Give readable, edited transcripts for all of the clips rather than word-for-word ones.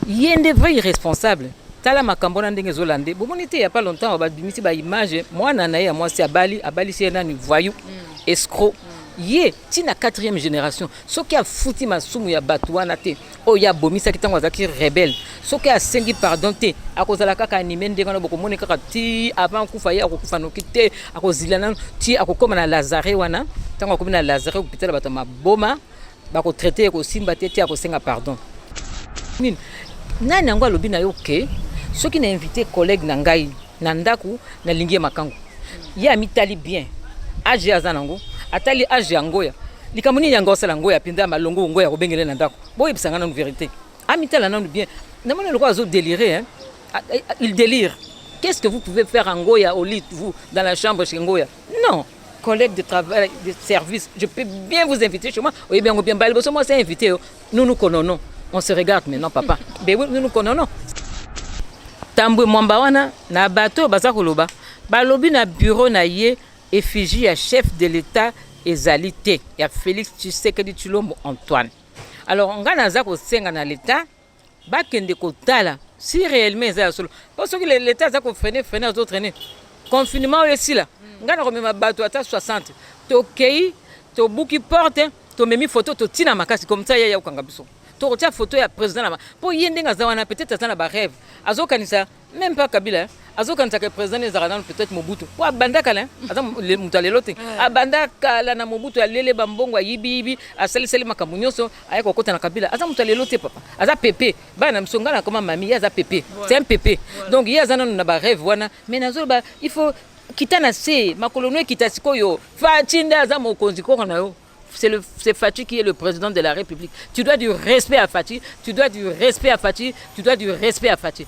Ye nde vrai irresponsable. Tala makambo wana ndenge ezolande. Bomoni te ya pas longtemps babimisi ba image mwana na ye ya mwasi abali abalisi ye nani voyou escroc. Ye ti na quatrième génération soki afuti masumu ya bato wana te oyo ye abomisaki ntango azalaki rebelle, soki asengi pardon te akozala kaka anime ndenge wana, bokomoni kaka ti avant akufa ye akokufa noki te, akozila nanu ti akokoma na lazare wana. Ntango akomi na lazare hôpital bato ya maboma bakotraite ye kosimba te ti akosenga pardon. Nini nani yango alobi na yo ke soki na invité collègue na ngai na ndako nalingi ye makangu, ye amitali bien age ye aza nango, atali age ya Ngoya, likambo nini yango osala Ngoya mpenza ya malongo, Ngoya kobengele na ndako, boyebisa nga nanu vérité, amitala nanu bien, namoni lokola azo délirer hein? Il délire. Qu'est-ce que vous pouvez faire à Ngoya au lit, vous, dans la chambre chez Ngoya? Non. Collègue de travail, de service, je peux bien vous inviter chez moi. Oui, bien, bien, moi, c'est invité. Nous nous connaissons. On se regarde maintenant, papa. Ben oui, nous nous connaissons. Tambwe Mwamba wana, na bateau, baza koloba. Balobi na bureau na ye, effigie ya chef de l'État ezali te, ya Félix Tshisekedi Tshilombo Antoine. Alors, nga naza kosenga na l'État, bakende kotala si réellement eza ya solo. Po soki l'État aza kofreiner, freiner, azotraîner, confinement oyo esila, ngai nakomema bato ata 60, tokei tobuki porte, tomemi photo, totina makasi comme ça ye ya kokanga biso, tokotia photo ya président na mpo ye ndenge aza wana, peut-être aza na barêve, azokanisa même pas Kabila, azokanisa ke président ezalaka nano peut-être Mobutu, po abanda kala, aza moto alelo te, abanda kala na Mobutu, alele bambongo, ayibiyibi, asalisali makambo nyonso, aya kokota na Kabila. Aza moto alelo te papa, aza pepe bana na biso, ngai nakoma mami, ye aza pepe, c'est un pepe. Donc ye aza nano na barêve wana, mais nazoloba il faut kita na se makolo no ekita sikoyo. Fatshi nde aza mokonzi koko na yo. C'est Fatshi qui est le président de la République. Tu dois du respect à Fatshi, tu dois du respect à Fatshi, tu dois du respect à Fatshi.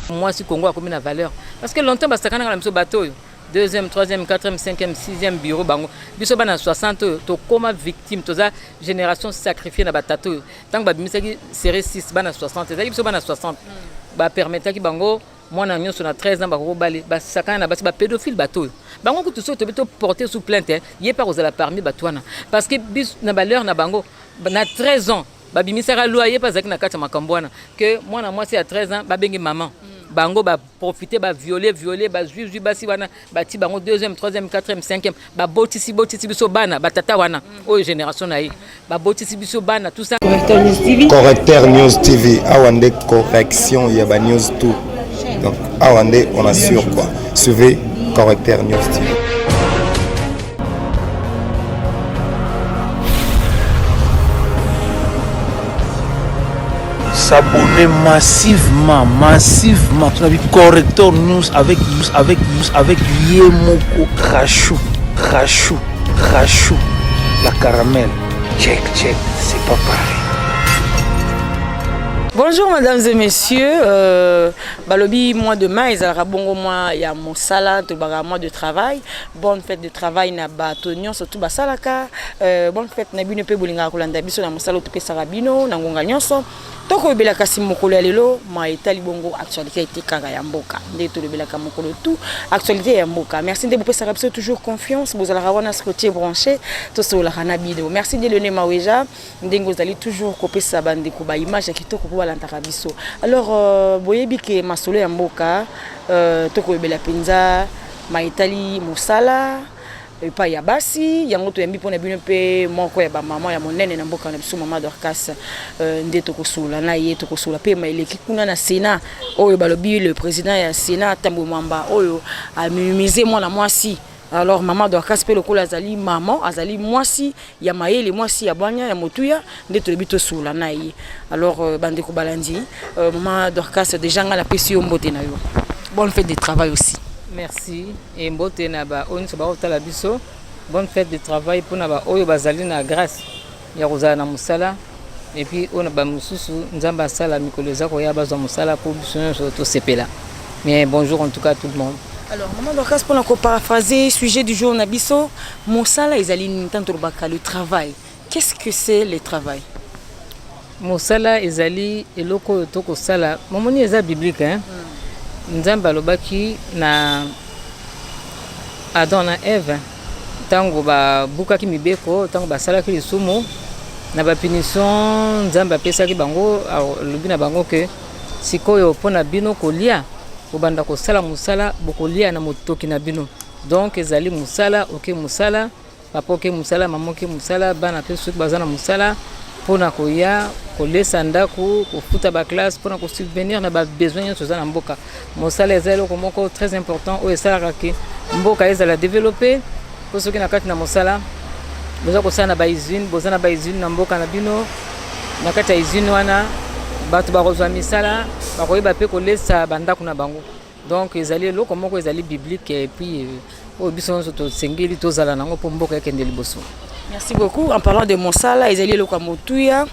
Moi, si Congo a commis la valeur. Parce que longtemps, basakana na biso bateau, deuxième, troisième, quatrième, cinquième, sixième bureau, bango. Biso bana 60, tokoma victime, toza génération sacrifiée na batato. Tant que babimisaki série 6, bana 60, ezali biso bana 60. Ba permettaki bango mwana nyonso na 13 ans bakoko bale basakana na basi, bapédophile bato oyo. Bango kutu soki tobi toporter sous plainte, ye mpe akozala parmi bato wana, parce que biso na baleur na bango na 13 ans babimisaka loi, ye mpe azalaki na kati ya makambo wana ke mwana mwasi ya 13 ans babenge mama. Bango baprofite, baviole viole, bazwizwi basi wana, bati bango deuxième, troisième, quatrième, cinquième, babotisi botisi biso bana batata wana oyo génération na ye babotisi biso bana, tout ça. Correcteur News TV. Correcteur News TV, awa nde correction ya ba news tout. Donc awa nde on assure quoi. Suivez Correcteur News TV. S'abonner massivement, massivement. On a vu Corrector News avec, avec, avec Yemoko Rachou, Rachou, Rachou, la caramel. Check, check, c'est pas pareil. Bonjour mesdames et messieurs, balobi mois de mai ezalaka bongo mois ya mosala, tolobaka mois de travail. Bonne fête de travail na bato nyonso tu basalaka, bonne fête na bino mpe bolingaka kolanda biso na mosala oyo topesaka bino na ngonga nyonso. Tokoyebela kasi mokolo ya lelo ma etali bongo actualité ete kaka ya mboka nde tolobelaka mokolo tout actualité ya mboka. Merci nde bopesaka biso toujours confiance, bozalaka wana scotché branché, tosololaka na bino. Merci nde Lene Maweja ndenge ozali toujours kopesa bandeko ba image ya kitoko mpo balandaka biso. Alors boyebi ke masolo ya mboka tokoyebela mpenza ma etali mosala epai ya basi, yango toyambi mpona bino mpe moko ya bamama ya monene na mboka na biso, mama Dorcas, nde tokosolola na ye. Tokosolola mpe ma eleki kuna na Sénat oyo balobi le président ya Sénat Tambwe Mwamba oyo aminimize mwana mwasi. Alors mama Dorcas mpe lokola azali mama, azali mwasi ya mayele, mwasi ya bwanya ya motuya, nde tolobi tosolola na ye. Alors bandeko balandi, mama Dorcas, déjà ngai napesi yo mbote na yo, bonne fête de travail aussi. Merci e mbote na baoyo nyonso bakotala biso. Bonne fête de travail mpona baoyo bazali na grâce ya kozala na mosala, et puis oyo na bamosusu Nzambe asala mikolo eza koya bazwa mosala mpo biso nyonso tosepela. Mais bonjour en tout cas tout le monde. Alors maman Dorcas, mpona koparaphraser sujet du jour na biso, mosala ezali nini? Ntango tolobaka le travail, qu'est-ce que c'est le travail? Mosala ezali eloko oyo tokosala, momoni eza biblique, hein? Nzambe alobaki na Adam na Eve ntango babukaki mibeko, ntango basalaki lisumu, na bapunition Nzambe apesaki bango, alobi na bango ke Sikoyo mpo na bino kolia, bobanda kosala mosala, bokolia na motoki na bino. Donc ezali mosala, oke mosala, papa oke mosala, mama oke mosala, bana mpe soki baza na mosala mpo na koya kolesa ndako, kofuta ba classe, mpo na kosubvenir na babesoin nyonso eza na mboka. Mosala eza eloko moko très important oyo esalaka ke mboka ezala développé, mpo soki na kati na mosala boza kosala na bausine, boza na bausine na mboka na bino, na kati ya usine wana bato bakozwa misala, bakoyeba mpe kolesa bandako na bango. Donc ezali eloko moko ezali biblique et puis oyo biso nyonso tosengeli tozala nango mpo mboka ekende liboso. Merci beaucoup. En parlant de mosala, ezali eloko ya motuya.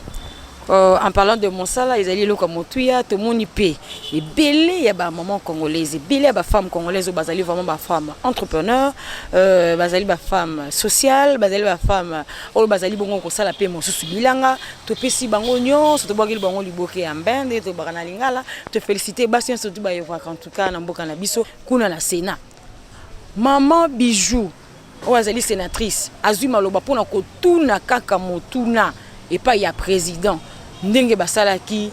En parlant de mosala, ezali eloko ya motuya, tomoni mpe ebele ya bamaman congolaise, ebele ya bafemme congolaise oyo bazali vraiment bafemme entrepreneur, bazali bafemme sociale, bazali bafemme oyo bazali bongo kosala mpe mosusu bilanga. Topesi bango nyonso, tobwakeli bango liboke ya mbende, tobaka na lingala. Tofélicité basi nyonso tu bayokaka en tout cas na mboka na biso. Kuna na Sénat, maman Bijou oyo azali sénatrice azwi maloba mpona kotuna kaka motuna epai ya président ndenge basalaki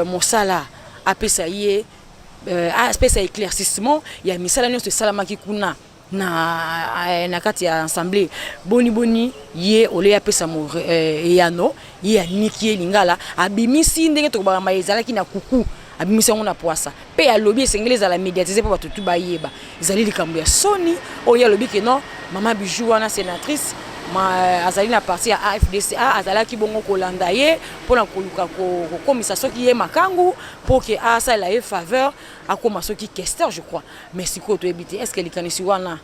mosala, apesa ye apesa éclaircissement ya misala nyonso esalamaki kuna na kati ya assemblée. Boni boni ye ole apesa eyano, ye aniki ye lingala, abimisi ndenge tokobakama ezalaki na kuku, abimisi yango na poasa mpe alobi esengeli ezala médiatisé mpo bato tu bayeba. Ezali likambo ya soni oyo alobi ke non, mama Bijou wana sénatrice ma, azali na parti ya AFDCA, azalaki bongo kolanda ye mpona koluka kokomisa soki ye makangu mpo ke asalela ye faveur, akóma soki questeur, je crois. Mais sikoyo toyebi te, est ce que likanisi wana,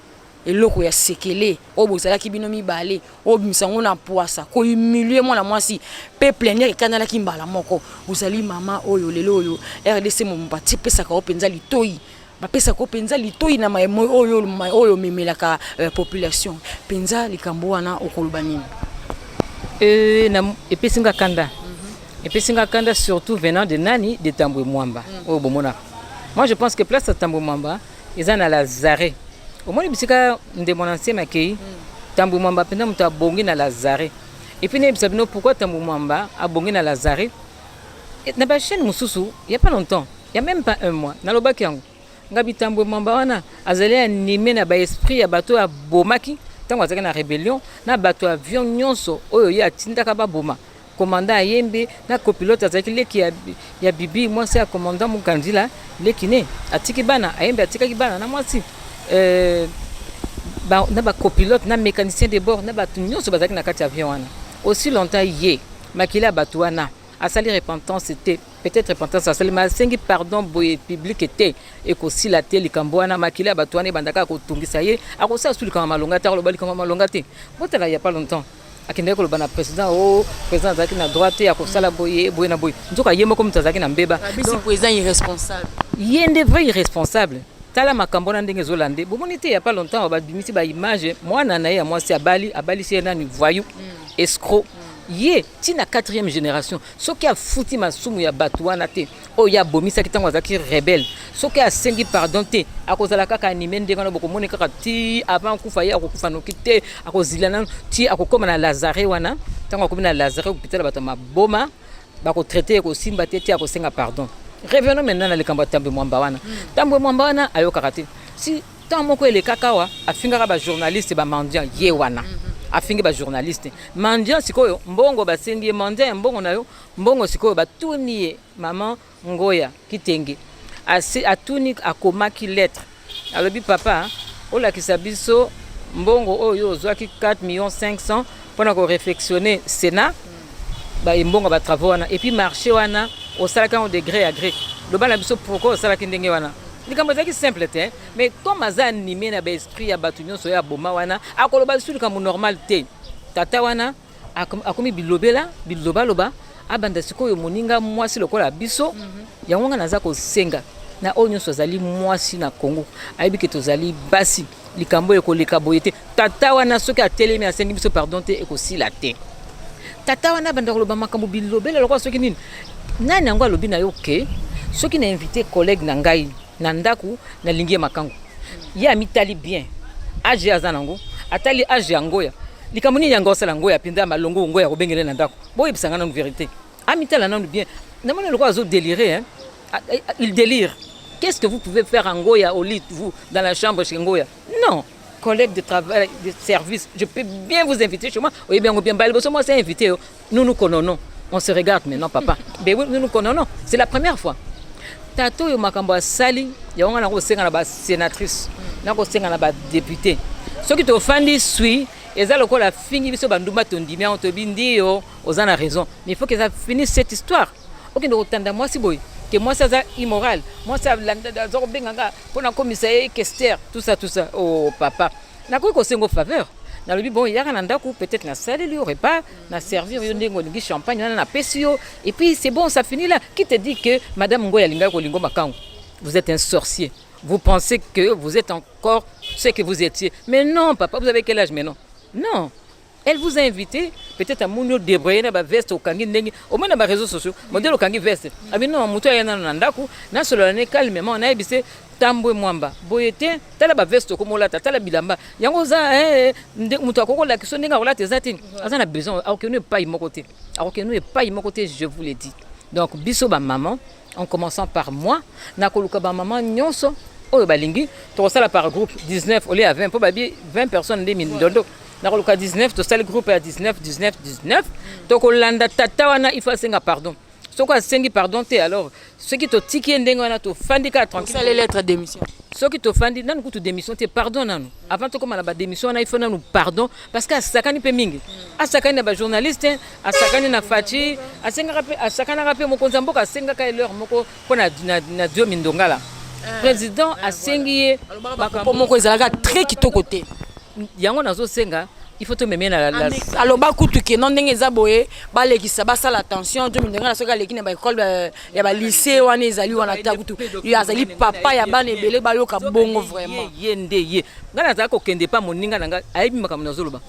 eloko ya sekele oyo bozalaki bino mibale, oyo bimisa yango na poasa, kohumilie mwana mwasi mpe plénière ekanalaki mbala moko. Ozali mama oyo lelo oyo RDC mobati epesaka yo mpenza litoi, bapesaka yo mpenza litoi na mayemo oyo omemelaka population mpenza. Likambo wana okoloba nini? Epesi nga kanda, epesi nga kanda, surtout venant de nani, de Tambwe Mwamba oyo bomonaka. Moi, je pense que place ya Tambwe Mwamba eza na lazare. Omoni bisika ndemo na nsema akei, Tambwe Mwamba mpenza moto abongi na lazare. Et puis nayebisa bino pourquoi Tambwe Mwamba abongi na lazare. Na bachaîne mosusu, y a pas longtemps, y a même pas un mois, nalobaki yango ngabi: Tambwe Mwamba wana azali animé na baesprit ya bato oyo abomaki ntango azalaki na rébellion, na bato ya avion nyonso oyo ye atindaka baboma, commandant Ayembe na copilote azalaki leki ya Bibi, mwasi ya commandant Mokandila, leki ne atiki bana. Ayembe atikaki bana na mwasi, na bacopilote, na mécanicien de bord, na bato nyonso bazalaki na kati ya avion wana. Aussi longtemps ye makili ya bato wana asali repentance te, peut-être repentance asali mais asengi pardon boye public te, ekosila te likambo wana. Makili ya bato wana ebanda kaka kotungisa ye, akosala su likambo malonga te, akoloba likambo malonga te. Botala, ya pas longtemps akendaki koloba na président o président azalaki na droit te ya kosala boye boye na boye, nzoka ye moko moto azalaki na mbeba. Abisi président irresponsable. Ye nde vrai irresponsable. Tala makambo wana ndenge ezolande. Bomoni te, ya pas longtemps babimisi baimage, mwana na ye ya mwasi abali, abalisi ye nani, voyou, escroc. Ye ntina quatrième génération, soki afuti masumu ya bato wana te oyo abomisaki ntango azalaki rebelle, soki asengi pardon te, akozala kaka animé ndenge wana. Bokomoni kaka ti avant akufa, ye akokufa noki te, akozila nano ti akokóma na lazare wana. Ntango akomi na lazare, hôpital, bato ya maboma bakotraite ye, kosimba te ti akosenga pardon. Revenons maintenant na likambo ya Tambwe Mwamba wana. Tambwe Mwamba wana ayokaka te. Si ntango moko elekaka awa, afingaka bajournaliste, bamendiant. Ye wana afingi bajournaliste mendiant. Sikoyo mbongo basengi ye, mendiant ya mbongo na yo, mbongo sikoyo batuni ye, mama Ngoya Kitenge atuni, akomaki lettre, alobi: "Papa, olakisa biso mbongo oyo ozwaki, 4 millions 500, mpona koréfectionner Sénat, mbongo ya batravaux wana, et puis marché wana osalaki yango de gré à gré. Loba na biso pourquoi osalaki ndenge wana." Likambo ezalaki simple te, mais comme aza animé na baesprit ya bato nyonso oyo aboma wana, akoloba lisusu likambo normal te. Tata wana akomi bilobela, bilobaloba, abanda sikoyo moninga mwasi lokola biso. Yango nga naza kosenga na oyo nyonso azali mwasi na Congo, ayebi ke tozali basi, likambo oyo ekoleka boye te. Tata wana soki atelemi, asengi biso pardon te, ekosila te. Tata wana abanda koloba makambo bilobela lokola soki nini. Nani yango alobi na yo ke soki na invité collègue na ngai na ndako, nalingi ye makango? Ye amitali bien, age ye aza nango, atali age ya Ngoya, likambo nini yango osala Ngoya mpenza ya malongo, Ngoya kobengele na ndako? Boyebisa nga nanu vérité. Amitala nanu bien, namoni lokola azodélire, hein? Ah, eh, il délire. Qu'est-ce que vous pouvez faire en Ngoya au lit, vous, dans la chambre chez Ngoya? Non. Collègue de travail, de service, je peux bien vous inviter chez moi. Oui, bien, bien, moi, c'est invité. Oh. Nous nous connaissons. On se regarde maintenant, papa. Mais oui, nous nous connaissons. C'est la première fois. Tata oyo makambo asali yango nga nakosenga na basénatrice, nakosenga na badéputé, soki tofandi sui eza lokola afingi biso bandumba, tondimi yango, toyebi ndio oza na raison, mais il faut que ça finisse cette histoire. Okende kotanda mwasi boye ke mwasi aza immoral, mwasi aza kobenga nga mpo nakomisa ye questeur, tout ça, tout ça. Oh papa, nakoki kosenga faveur, nalobi bon, yaka na ndako, peut-être nasaleli yo repas, na servir yo ndenge olingi, champagne wana napesi yo, et puis c'est bon, ça finit là. Qui te dit que madame Ngoy alingaki kolingo makango? Vous êtes un sorcier. Vous pensez que vous êtes encore ce que vous étiez, mais non. Papa, vous avez quel âge maintenant? Non, elle vous a invité, peut-être amoni odébrouille na baveste, okangi ndenge omoni na baréseaux sociaux, modèle okangi veste, abi non, moto aya nano na ndako, nasolola ne calmement, nayebise tambwe mwamba boye te, tala baveste okomolata, tala bilamba yango oza moto akoki kolakisa ndenge akolata eza te. Aza na besoin akokende epai moko te, akokende epai moko te, je vous le dis. Donc biso bamama, en commençant par moi, nakoluka bamama nyonso oyo balingi, tokosala par groupe 19 au lieu ya 20, mpo babi 20 personnes nde mindondo. Nakoluka 19, tosali groupe ya 19, 19, 19. Tokolanda tata wana, il faut asenga pardon. Soki asengi pardon te, alors soki totiki ye ndenge wana, tofandi kaka tranquille. Lettre démission. Soki tofandi nanu kutu démission te, pardon nanu. Avant tokóma na badémission wana, il faut nanu pardon, parce que asakani mpe mingi, asakani na bajournaliste, asakani na Fatshi, asengaka mpe, asakanaka mpe mokonzi ya mboka, asengaka elere moko mpo na Diomi Ndongala, président asengi ye. Makambo moko ezalaka très kitoko te. Yango nazosenga, il faut tomemie na la Aloba kutu ke no, ndenge eza boye, balekisa, basala attention. Diomi Ndongala soki aleki na baekole ya balycée wana, ezali wana ta kutu ye azali papa ya bana ebele, bayoka bongo vraiment. Ye nde ye ngai nazala kokende pa moninga na ngai, ayebi makambo nazoloba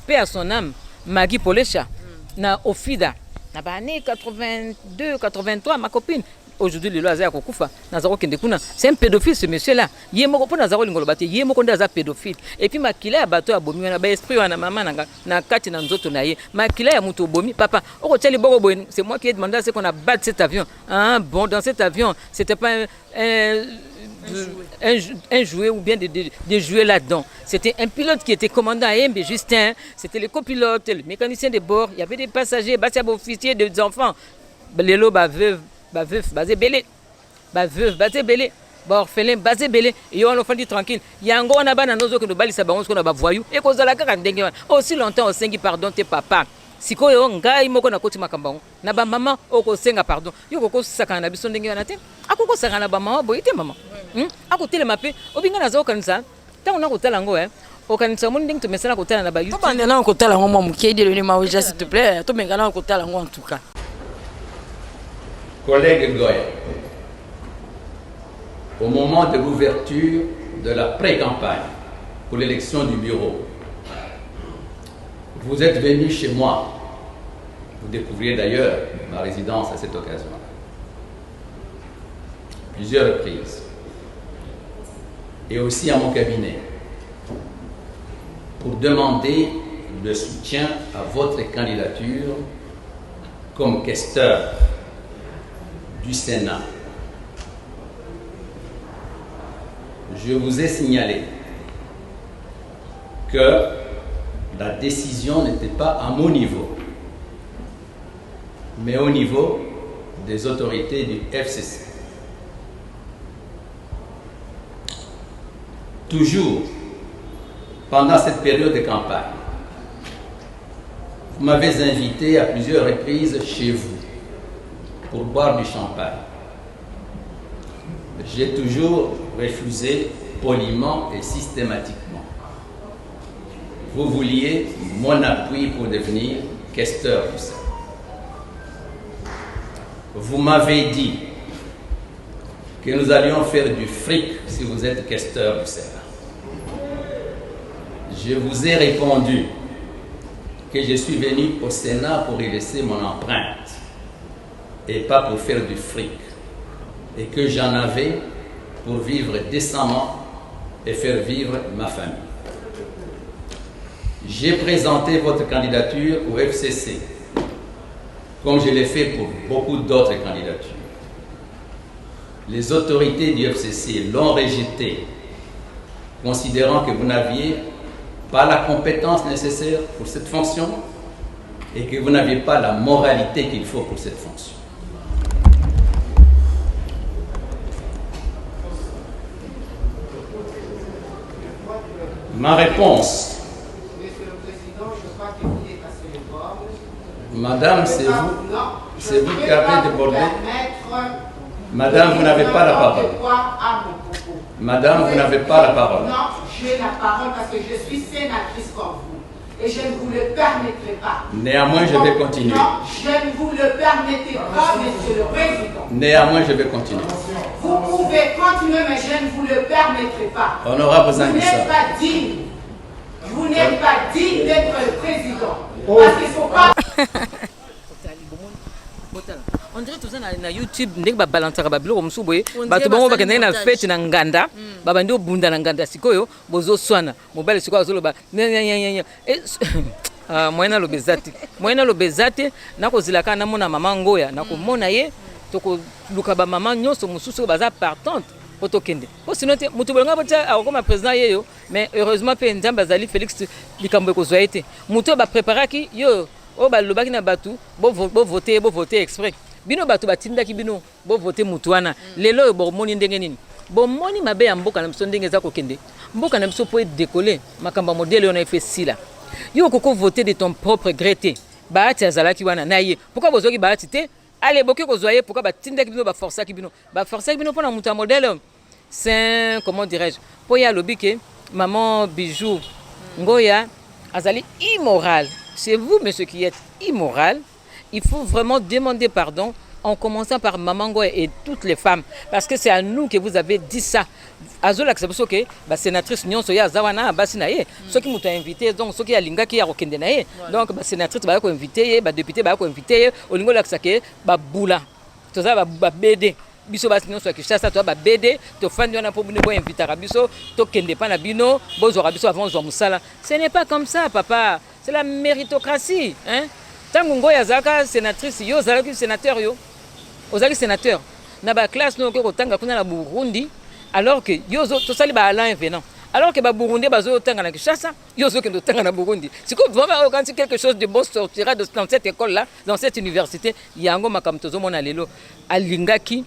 mpe ya son âme, Magi Polesha na Ofida na baannée 82, 83, ma copine aujourd'hui lelo aza ya kokufa. Naza kokende kuna, c'est un pédophile, ce monsieur là. Ye moko, mpo naza kolinga loba te, ye moko nde aza pédophile. Et puis makila ya bato abomi wana, baesprit wana, mama na nga, na kati na nzoto na ye, makila ya moto obomi, papa, okotia liboko boye. C'est moi qui ai demandé à ce qu'on abatte cet avion. Ah bon, dans cet avion, c'était pas un jouet ou bien de jouer là-dedans. C'était un pilote qui était commandant à Embe, Justin, c'était le copilote, le mécanicien de bord, il y avait des passagers, basi, officiers, des enfants. Lelo baveuve, baveuve baza ebele, baveuve baza ebele, baorphelin baza ebele. Yo wana ofandi tranquille, yango wana bana nozokende obalisa bango sikoyo na bavoyou, ekozala kaka ndenge wana aussi longtemps osengi pardon te. Papa, sikoyo ngai moko nakoti makambo yango na bamama. Okosenga pardon, yo kokosakana na biso ndenge wana te, akokosakana na bamama boye te. Mama, Akotelema mpe obinga, naza kokanisa ntango nakotala yango, okanisa omoni ndenge tomesana kotala na bayoutube. Tobanda nano kotala yango mwa moke, Dieudonné Maweja, s'il te plaît, tomenga nano kotala yango en tout cas. Collègue Goy, au moment de l'ouverture de la pré-campagne pour l'élection du bureau, vous êtes venu chez moi. Vous découvriez d'ailleurs ma résidence à cette occasion. Plusieurs reprises. Et aussi à mon cabinet pour demander le soutien à votre candidature comme questeur du Sénat. Je vous ai signalé que la décision n'était pas à mon niveau, mais au niveau des autorités du FCC. Toujours pendant cette période de campagne, vous m'avez invité à plusieurs reprises chez vous pour boire du champagne. J'ai toujours refusé poliment et systématiquement. Vous vouliez mon appui pour devenir questeur du Sénat. Vous m'avez dit que nous allions faire du fric si vous êtes questeur du Sénat. Je vous ai répondu que je suis venu au Sénat pour y laisser mon empreinte et pas pour faire du fric, et que j'en avais pour vivre décemment et faire vivre ma famille. J'ai présenté votre candidature au FCC, comme je l'ai fait pour beaucoup d'autres candidatures. Les autorités du FCC l'ont rejeté, considérant que vous n'aviez pas la compétence nécessaire pour cette fonction et que vous n'aviez pas la moralité qu'il faut pour cette fonction. Ma réponse. Madame, c'est vous, c'est vous qui avez débordé. Madame, vous n'avez pas la parole. Madame, vous n'avez pas la parole. Non, j'ai la parole parce que je suis sénatrice comme vous. Et je ne vous le permettrai pas. Néanmoins, je vais continuer. Non, je ne vous le permettrai pas, monsieur le président. Néanmoins, je vais continuer. Vous pouvez continuer, mais je ne vous le permettrai pas. Honorable Vous n'êtes pas digne. Vous n'êtes pas digne d'être le président. Parce qu'il ne faut pas. On dirait toza na, na youtube ndenge babalansaka babiloko mosusu boye bato bango bakendaki na fete na nganda mm. babandi obunda na nganda sikoyo bozoswana mobali sikoyo azoloba ah, moyen naloba eza te moyen naloba eza te nakozela kaka namona mama ngoya nakomona ye tokoluka bamama nyonso mosusu oyo baza partante mpo tokende mpo sino te moto bolinga botia akokoma président yeyo mais heureusement mpe nzambe azali félix likambo ekozwa ye te moto oyo bapreparaki yo oyo balobaki na bato bovote ye bovote exprès bino bato batindaki bino bovote motu wana mm. lelo oyo bomoni ndenge nini bomoni mabe ya mboka na biso ndenge eza kokende mboka na biso mpo edekole makambo ya modele wana efe esila yo okoki vote de ton propre gré te bahati azalaki wana na ye pourkui bozwaki bahati te ale boki kozwa ye pourkui batindaki bino baforsaki bino baforsaki bino mpo na moto ya modele saint comment dirais-je mpo ye alobi ke maman bijou ngoya azali immoral c'est vous monsieur qui êtes immoral il faut vraiment demander pardon en commençant par maman Ngoya et toutes les femmes parce que c'est à nous que vous avez dit ça azolakisa biso ke basénatrice nyonso ye aza wana basi na ye soki moto ainvite donc soki alingaki ye akokende na ye donc basénatrice baya koinvite ye badepute baya koinvite ye olingi olakisa ke babula toza babede biso basi nyonso ya kinshasa toza babede tofandi wana mpo bino boinvitaka biso tokende epa na bino bozwaka biso avant ozwa mosala ce n'est pas comme ça papa c'est la méritocratie hein? ntango ngoi azalaka sénatrice yo ozalaki sénateur yo ozalaki sénateur na baklasse no okoki kotanga kuna na burundi alors que yo tosali ba alain venant alors que baburundais bazotanga na kinshasa yo ozokende otanga na burundi sikoyo vraiment okanisi quelque chose de bon sortira de, dans cette école là dans cette université yango makambo tozomona lelo alingaki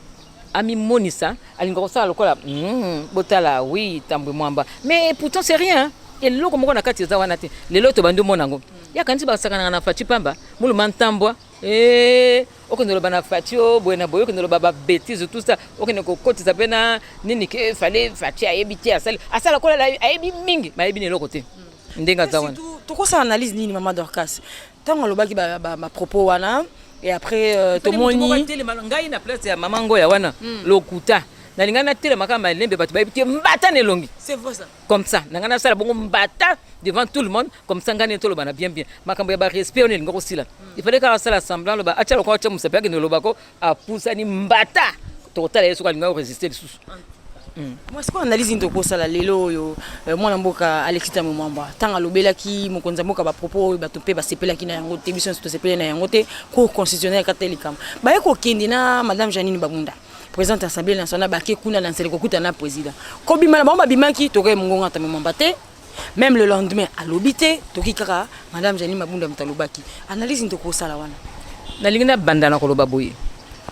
amimonisa alinga kosala lokola mm, botala oui tambwe mwamba mais pourtant c'est rien eloko moko na kati eza wana te lelo tobandi omona yango yakanisi basakanaka na faci pamba muluma ntambwa Eh, okende loba na Fatshi o boye na boye okende loba ba bêtises tout ça okende kokotisa mpe na nini ke fallait Fatshi ayebi te asali asala kola ayebi mingi mais ayebi na eloko te ndenge aza wana tokosala analyse nini mama Dorcas ntango alobaki bapropos wana et après euh, tomoni ngai na place ya mama ngoya wana hmm. lokuta nalingai natelema kaka malembe bato bayebi te mbata na elongi c'est vrai ça comme ça na ngai nasala bongo mbata devant tout le monde comme ça ngai nde toloba na bien bien makambo ya barespect wana elinga kosila mm. il fallait kaka asala semblant loba atya lokola atya mosapi akende loba ko apusani mbata tokotala ye soki alinga koresiste lisusu mm. Moi, sikoyo analyse nini tokosala lelo oyo euh, mwana mboka Alexis Thambwe Mwamba ntango alobelaki mokonzi ya mboka bapropos oyo bato mpe basepelaki na yango te biso nyonso tosepeli na yango te cour constitutionnelle kata likambo baye kokende na madame Janine Babunda présidente assemblée nationale bake kuna na nsele kokutana na président kobima na bango babimaki tokoki mongongo ata mwamba te même le lendemain alobi te toki kaka madame Janine Mabunda moto alobaki analyse nini tokosala wana nalingi nabanda na koloba boye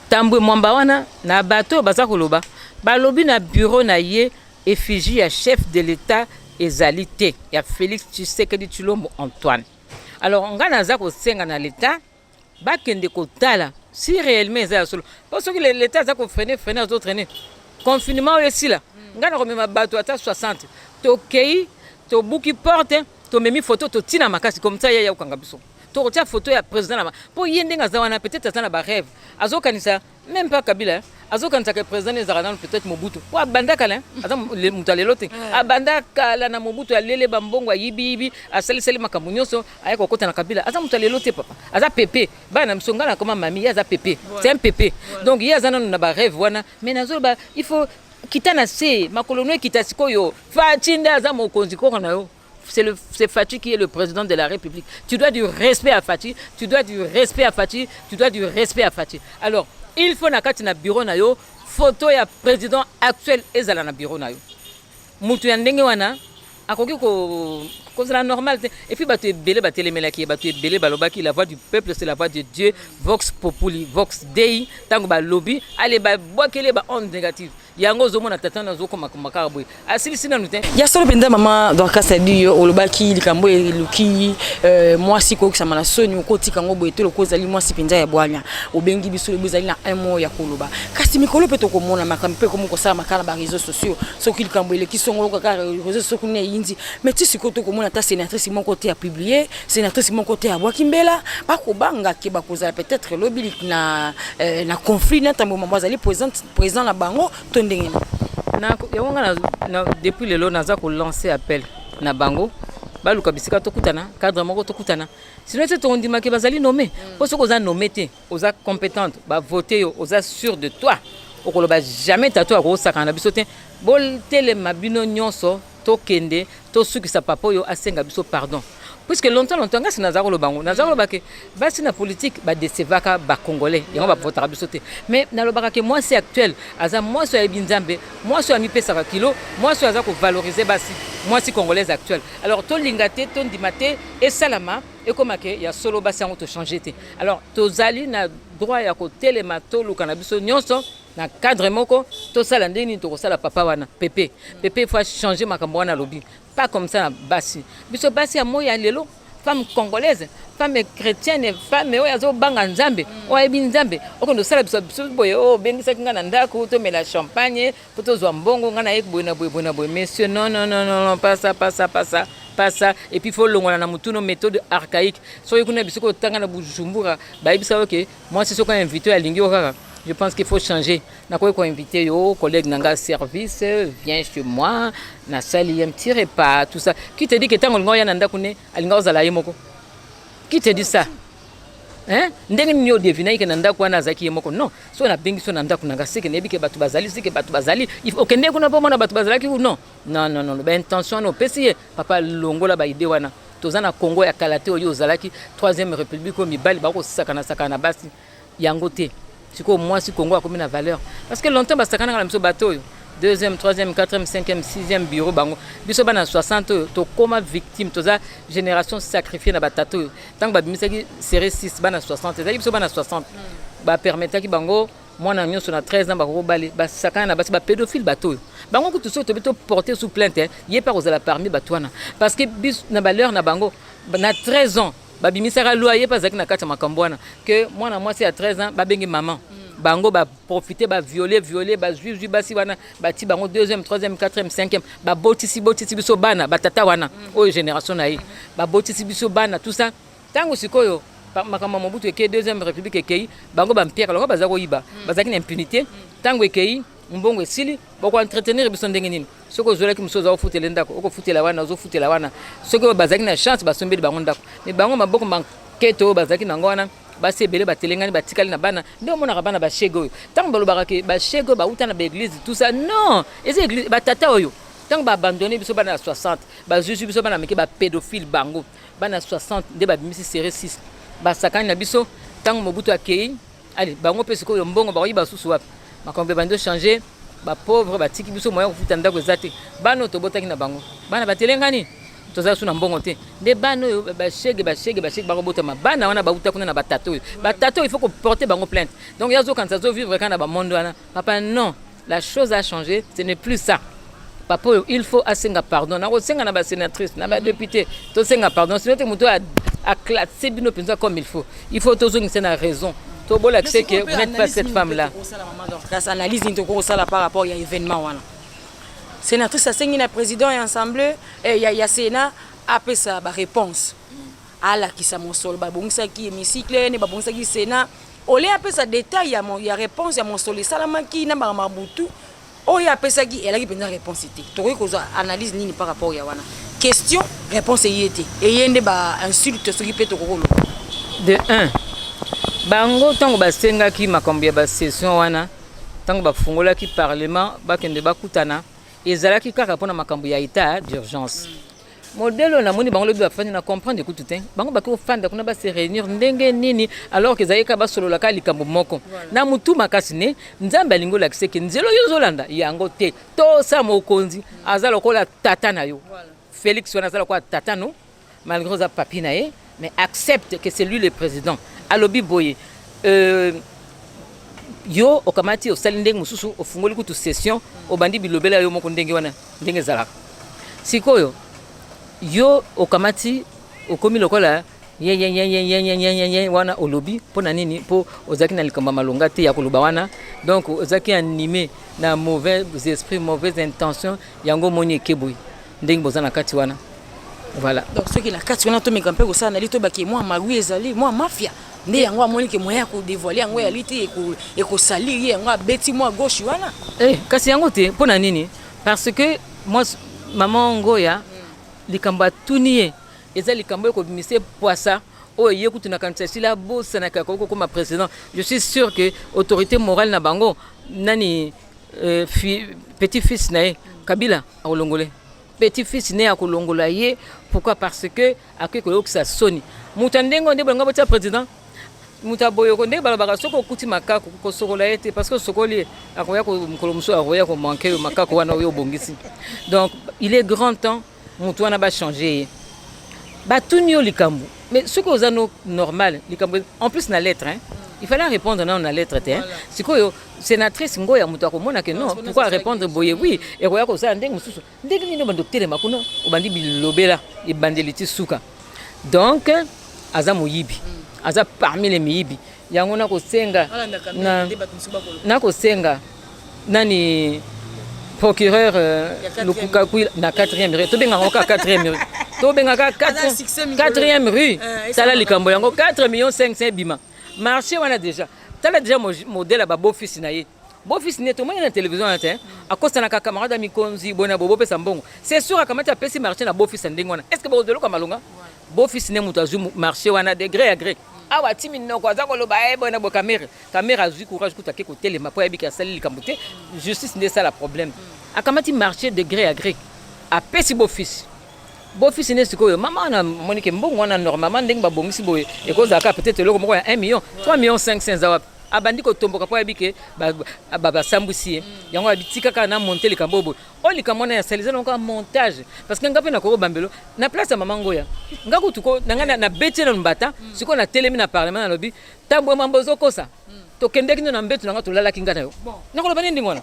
tambwe mwamba wana na bato oyo baza koloba balobi na bureau na ye effigie ya chef de l'état ezali te ya félix tshisekedi tshilombo antoine alors ngai naza kosenga na l'état bakende kotala si réellement eza ya solo mpo soki leta aza kofrene frene azotraine confinement oyo esila ngai nakomema bato ata 60 tokei tobuki porte tomemi photo totina makasi comme ça ye ya kokanga biso tokotia photo ya président na mpo ye ndenge aza wana peut-être aza na barêve azokanisa même pas kabila azokanisa ke président ezalaka nano peut-être mobutu po abanda kala aza moto ya lelo te eh. abanda kala na mobutu alele bambongo ayibiyibi asalisali makambo nyonso aye kokota na kabila aza moto ya lelo te papa aza pepe bana na biso ngai nakoma mami ye aza pepe c'est un pepe donc ye aza nano na barêve wana mais nazoloba il faut kita na se makolo no ekita sikoyo faci nde aza mokonzi koko na yo c'est Fatshi qui est le président de la République. Tu dois du respect à Fatshi, tu dois du respect à Fatshi, tu dois du respect à Fatshi. Alors, il faut na kati na bureau na yo Photo ya président actuel ezala na bureau na yo. Mutu ya ndenge wana akoki kozala normal te. Et puis bato ebele batelemelaki ye, bato ebele balobaki: "La voix du peuple, c'est la voix de Dieu, vox populi vox Dei." Ntango balobi, ale babwakeli ye ba onde négative. Yango ozomona tata na azokomakoma kaka boye, asilisi nanu te. Ya solo mpenza, mama Dorcas Adi, yo olobaki likambo eluki mwasi koyokisama na soni, okotika yango boye te. Loko ozali mwasi mpenza ya bwanya, obengi biso lobi, ozali na un mot ya koloba. Kasi mikolo mpe tokomona makambo mpe ekomi kosala makala na baréseaux sociaux. Soki likambo eleki songolo kaka, réseaux sociaux kuna eyindi. Mais ti sikoyo tokomona ata sénatrice moko te apublier, sénatrice moko te abwaki mbela. Bakobanga ke bakozala peut-être lobi na conflit na ntambo mambo azali président na bango to ndenge nini? Yango nga depuis lelo naza kolancer appel na bango, baluka bisika tokutana, cadre moko tokutana. Sinon te, tokondimaki bazali nommé. Mpo soki oza nommé te, oza compétente, bavote yo, oza sûr de toi, okoloba jamais tato akosakana na biso te. Botelema bino nyonso, tokende tosukisa papa oyo asenga biso pardon, puisque longtemps longtemps ngasi naza koloba yango, naza koloba ke basi na politique badécevaka bacongolais, yango bavotaka biso te. Mais nalobaka ke mwasi actuel aza mwasi oyo ayebi Nzambe, mwasi oyo amipesaka kilo, mwasi oyo aza kovaloriser basi, mwasi congolaise actuelle. Alors tolinga te, tondima te, esalama ekóma ke ya solo basi yango tochange te. Alors tozali na droit ya kotelema, toluka na biso nyonso na cadre moko, tosala ndenge nini tokosala papa wana pepe pepe. Faut changer makambo wana alobi, pas comme ça na basi. Biso basi ya moi ya lelo, femme congolaise, femme chrétienne, femme oyo azobanga Nzambe, oyo ayebi Nzambe, okende osala biso biso boye oyo obengisaki ngai na ndako, tomela champagne mpo tozwa mbongo, ngai naye boye na boye, boye na boye. Monsieur, non, non, non, non, non, pas ça, pas ça, pas ça, pas ça. Et puis faut longola na mutu no méthode archaïque. Soki kuna bisoko otanga na Bujumbura, bayebisa oke mwasi soki invité oyo alingi yo kaka. Je pense qu'il faut changer. Nakoki koinviter yo, collègue na nga service, viens chez moi, nasali un petit repas, tout ça. Qui te dit que ntango olinga oya na ndako ne alinga ozala ye moko? Qui te dit ça, hein? Ndenge nini odevinaki ke na ndako wana azalaki ye moko? Non, soki nabengi so na ndako na nga, seke nayebi ke bato bazali, seke bato bazali. Okende kuna mpo omona bato bazalaki? Non, non, non, non. Baintention wana opesi ye papa, longola baidées wana. Toza na Congo ya kala te oyo ozalaki, troisième république oyo mibali bakosakana sakana na basi yango te. Sikoyo mwasi Congo akomi na valeur, parce que longtemps basakanaka na biso bato oyo deuxième, troisième, quatrième, cinquième, sixième bureau. Bango biso bana 60 oyo tokóma victime, toza génération sacrifié na batata oyo. Ntango babimisaki série 6, bana 60 ezalaki biso bana 60, bapermetaki bango mwana nyonso na 13 ans bakoko bale basakana na basi, bapédophile. Bato oyo bango kutu soki tobi toporter sous plainte, ye mpe akozala parmi bato wana, parce que biso na bal'heure na bango na 13 ans babimisaka loi, ye mpe azalaki na kati ya makambo wana ke mwana mwasi ya 13 ans babenge mama. Bango baprofite, baviole viole, bazwizwi basi wana, bati bango deuxième, troisième, quatrième, cinquième, babotisi botisi biso bana. Batata wana oyo génération na ye babotisi biso bana, tout ça. Ntango sikoyo makambo ya Mobutu ekei, deuxième république ekei, bango bampiaka longo baza koyiba, bazalaki na impunité. Ntango ekei, mbongo esili, bokoentretenir biso ndenge nini? Soki ozwelaki mosusu, oza kofutela ndako, okofutela wana, ozofutela wana. Soki oyo bazalaki na chance, basombeli bango ndako. Mais bango maboko maketo oyo bazalaki nango wana, basi ebele batelengani, batikali na bana. Nde omonaka bana bashege oyo, ntango balobaka ke bashege oyo bauta na baéglise, tout ça, non, eza église. Batata oyo ntango baabandonne biso bana ya 60, bazwizwi biso bana mike, bapédophile. Bango bana 60 nde babimisi série 6, basakani na biso. Ntango Mobutu akei, ale bango mpe sikoyo mbongo bakoyiba susu wapi? Makambo ebandi ochange, bapauvre batiki biso, moyen kofuta ndako eza te. Bana oyo tobotaki na bango, bana batelengani, toza su na mbongo te. Nde bana oyo bashege, bashege, bashege bakobotama. Bana wana bauta kuna na batata oyo. Batata oyo, il faut koporter bango plainte. Donc ye azokanisa azovivre kaka na bamonde wana. Papa, non, la chose a changé, ce n'est plus ça. Papa oyo, il faut asenga pardon. Nakosenga na basénatrice, na badéputé, tosenga pardon. Sinon te, moto oyo aclasse bino mpenza comme il faut, il faut tozongisa na raison, tobolakise que vous n'êtes pas cette femme là. Analyse nini tokokosala par rapport ya événement wana? Sénatrice asengi na président ya assemblée ya Sénat apesa baréponse, alakisa mosolo babongisaki hémicycle, nde babongisaki Sénat. Ole apesa détail ya réponse ya mosolo esalamaki na makambo butu oyo apesaki, elaki mpenza réponse te. Tokoki kozwa analyse nini par rapport ya wana? Question réponse eye te, eye nde bainsulte soki mpe tokoki koloba. De 1, bango ntango basengaki makambo ya basession wana, ntango bafungolaki parlement, bakende bakutana, ezalaki kaka mpona makambo ya état d'urgence. Modèle oyo namoni bango lobi bafandi, na comprendre kutu te. Bango baki kofanda kuna, base réunir ndenge nini, alors que ezalaki kaka basolola kaka likambo moko na mutu makasi. Ne Nzambe alingi olakisa eke nzela oyo ozolanda yango te. Tosa mokonzi, aza lokola tata na yo. Félix wana aza lokola tata no, malgré oza papi na ye, mais accepte que c'est lui le président. Alobi boye, yo okamati, osali ndenge mosusu, ofungoli kutu session, obandi bilobela yo moko ndenge wana, ndenge ezalaka. Sikoyo yo okamati, okomi lokola ye wana. Olobi mpo na nini? Mpo ozalaki na likambo ya malonga te ya koloba wana. Donc ozalaki animé na mauvais esprit, mauvaise intention. Yango omoni ekeboyi ndenge boza na kati wana, voilà. Donc soki na kati wana, tomeka mpe kosala na li, toyebaki mwa magwi ezali, mwa mafia nde yango. Amoni ke moyen ya kodévoiler yango eyali te, ekosalir ye, yango abeti mwa gauche wana. Eh, kasi yango te. Mpo na nini? Parce que moi, mama Ngoya, likambo atuni ye eza likambo ekobimisa poasa oyo ye kutu na kanisa esili abosanaka akoki kokóma président. Je suis sûr que autorité morale na bango nani, petit fils na ye Kabila akolongole petit fils ne, akolongola ye. Pourquoi? Parce que akoki koyokisa soni moto ya ndenge oyo nde bolinga botia président. Moto aboyoko ndenge balobaka, soki okuti makako, kosokola ye te, parce que osokoli ye, akoya mokolo mosusu, akoya komanquer yo makako wana oyo obongisi. Donc il est grand temps moto wana bachange ye. Batuni yo likambo, mais soki oza no normal likambo, en plus na lettre, hein, il fallait répondre nano na lettre te, hein. Sikoyo sénatrice Ngoya, moto akomona ke non, pourquoi répondre boye? Oui, ekoya kosala ndenge mosusu. Ndenge nini obandi otelema kuna, obandi bilobela ebandeli ti suka? Donc aza moyibi, aza parmi les miyibi. Yango nakosenga nakosenga nani, procureur Lukuka na 4e rue, tobengaka kaka 4e rue, tobengaka 4e rue. Tala likambo yango, 4 millions 500 ebima marché wana déjà. Tala déjà modèle ya babeau-fils na ye. Beau-fils ne tomoni na télévision wana te, akosanaka camarade ya mikonzi boye na boye, bopesa mbongo. C'est sûr, akamati, apesi marché na beau-fils ya ndenge wana. Est ce que bokozwa eloko ya malonga? Beau-fils ne moto azwi marché wana de gré à gré. Awa ti minoko aza koloba e boye na boye. Kamerhe, Kamerhe azwi courage kutu, ake kotelema mpo ayebiki asali likambo te. Justice nde esala problème. Akamati marché de gré à gré, apesi beau-fils. Beau-fils ne sikoyo, mama wana amoni ke mbongo wana, normalement ndenge babongisi boye, ekozalaka peut-être eloko moko ya 1 million, 3 million 500 eza wapi? Abandi kotomboka mpo ayebi ke basambwisi ye. Yango abi kaka na monte likambo oyo boye. Oyo likambo wana ya sali eza nango montage, parce que nga mpe nakoki bambelo na place ya mama Ngoya. Nga kutu na ngai nabeti ye nanu mbata. Sikoyo natelemi na parlement, nalobi: "Tambwe mambo ozokosa, tokendeki ndo na mbeto na nga, tolalaki nga na yo." Nakoloba nini ndenge wana?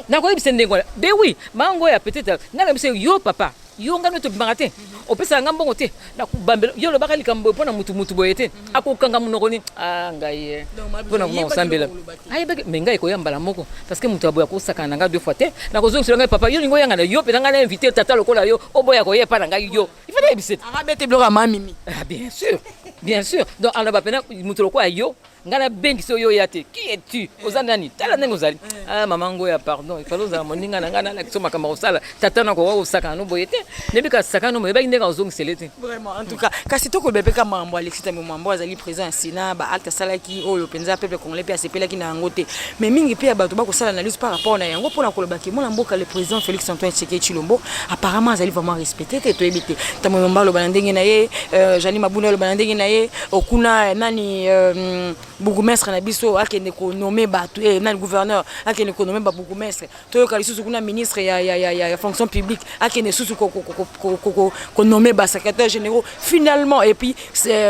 Nakoyebisa ndenge wana be oui, mama Ngoya, peut-être ngai na biso yo, papa yo, ngai no tobimaka te, opesaka nga mbongo te, nakobambela yo. Olobaka likambo boye mpo na mutu mutu boye te, akokanga monoko nini? Ah, ngai ye mpo na kosambela ayebaki me ngai ekoya mbala moko, parce que moto aboya kosakana na ngai deux fois te. Nakozongisela ngai: "Papa, yo lingi oyanga na yo mpe na ngai na invité tata lokola yo, oboya koya epa na ngai yo?" Il faut nayebisa te. Akabete biloko ya mamimi. Ah, bien sûr, bien sûr. Donc aloba pena moto lokola yo, ngai nabengisi oyo oya te. Qui es-tu? Oza nani? Tala ndenge ozali. Ah, mama Ngoya, pardon, ifale ozala moninga na ngai, nalakisa makambo ya kosala. Tata nakoka kosakana no boye te, nayebika sakana no boye, oyebaki ndenge ozongisele te. Vraiment, en tout cas, kasi tokoloba mpe ka makambo Alexis Thambwe Mwamba, azali président ya Sénat. Baacte asalaki oyo mpenza, peuple congolais mpe asepelaki na yango te, mais mingi mpe ya bato bakosala analyse par rapport na yango mpona kolobaki mwana mboka, le président Félix Antoine Tshisekedi Tshilombo, apparemment azali vraiment respecté te. Toyebi te, Thambwe Mwamba aloba na ndenge na ye, Jeanine Mabunda aloba na ndenge na ye, okuna nani, bourgmestre na biso akende konommer bato, nani, gouverneur akende konommer babourgmestre. Toyoka lisusu kuna ministre ya fonction publique akende susu konommer basecrétaire généraux finalement. Et puis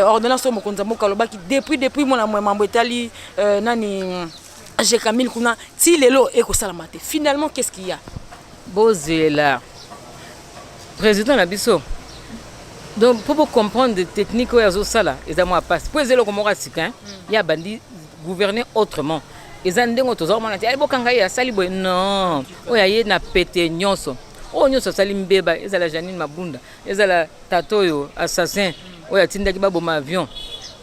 ordonnance oyo mokonzi ya mboka alobaki depuis mwana mambo etali nani, Gécamines kuna, ti lelo ekosalama te. Finalement, qu'est-ce qu'il y a? Bozela président na biso. Donc mpo bocomprendre technique oyo azosala, eza mwa pasi, mpo eza eloko moko ya sika ye abandi gouverner autrement. Eza ndenge toza komona te bokanga ye asali boye. Non, oyo aye na pete nyonso, oyo nyonso asali mbeba, ezala Janine Mabunda, ezala tata oyo assassin oyo atindaki baboma avion,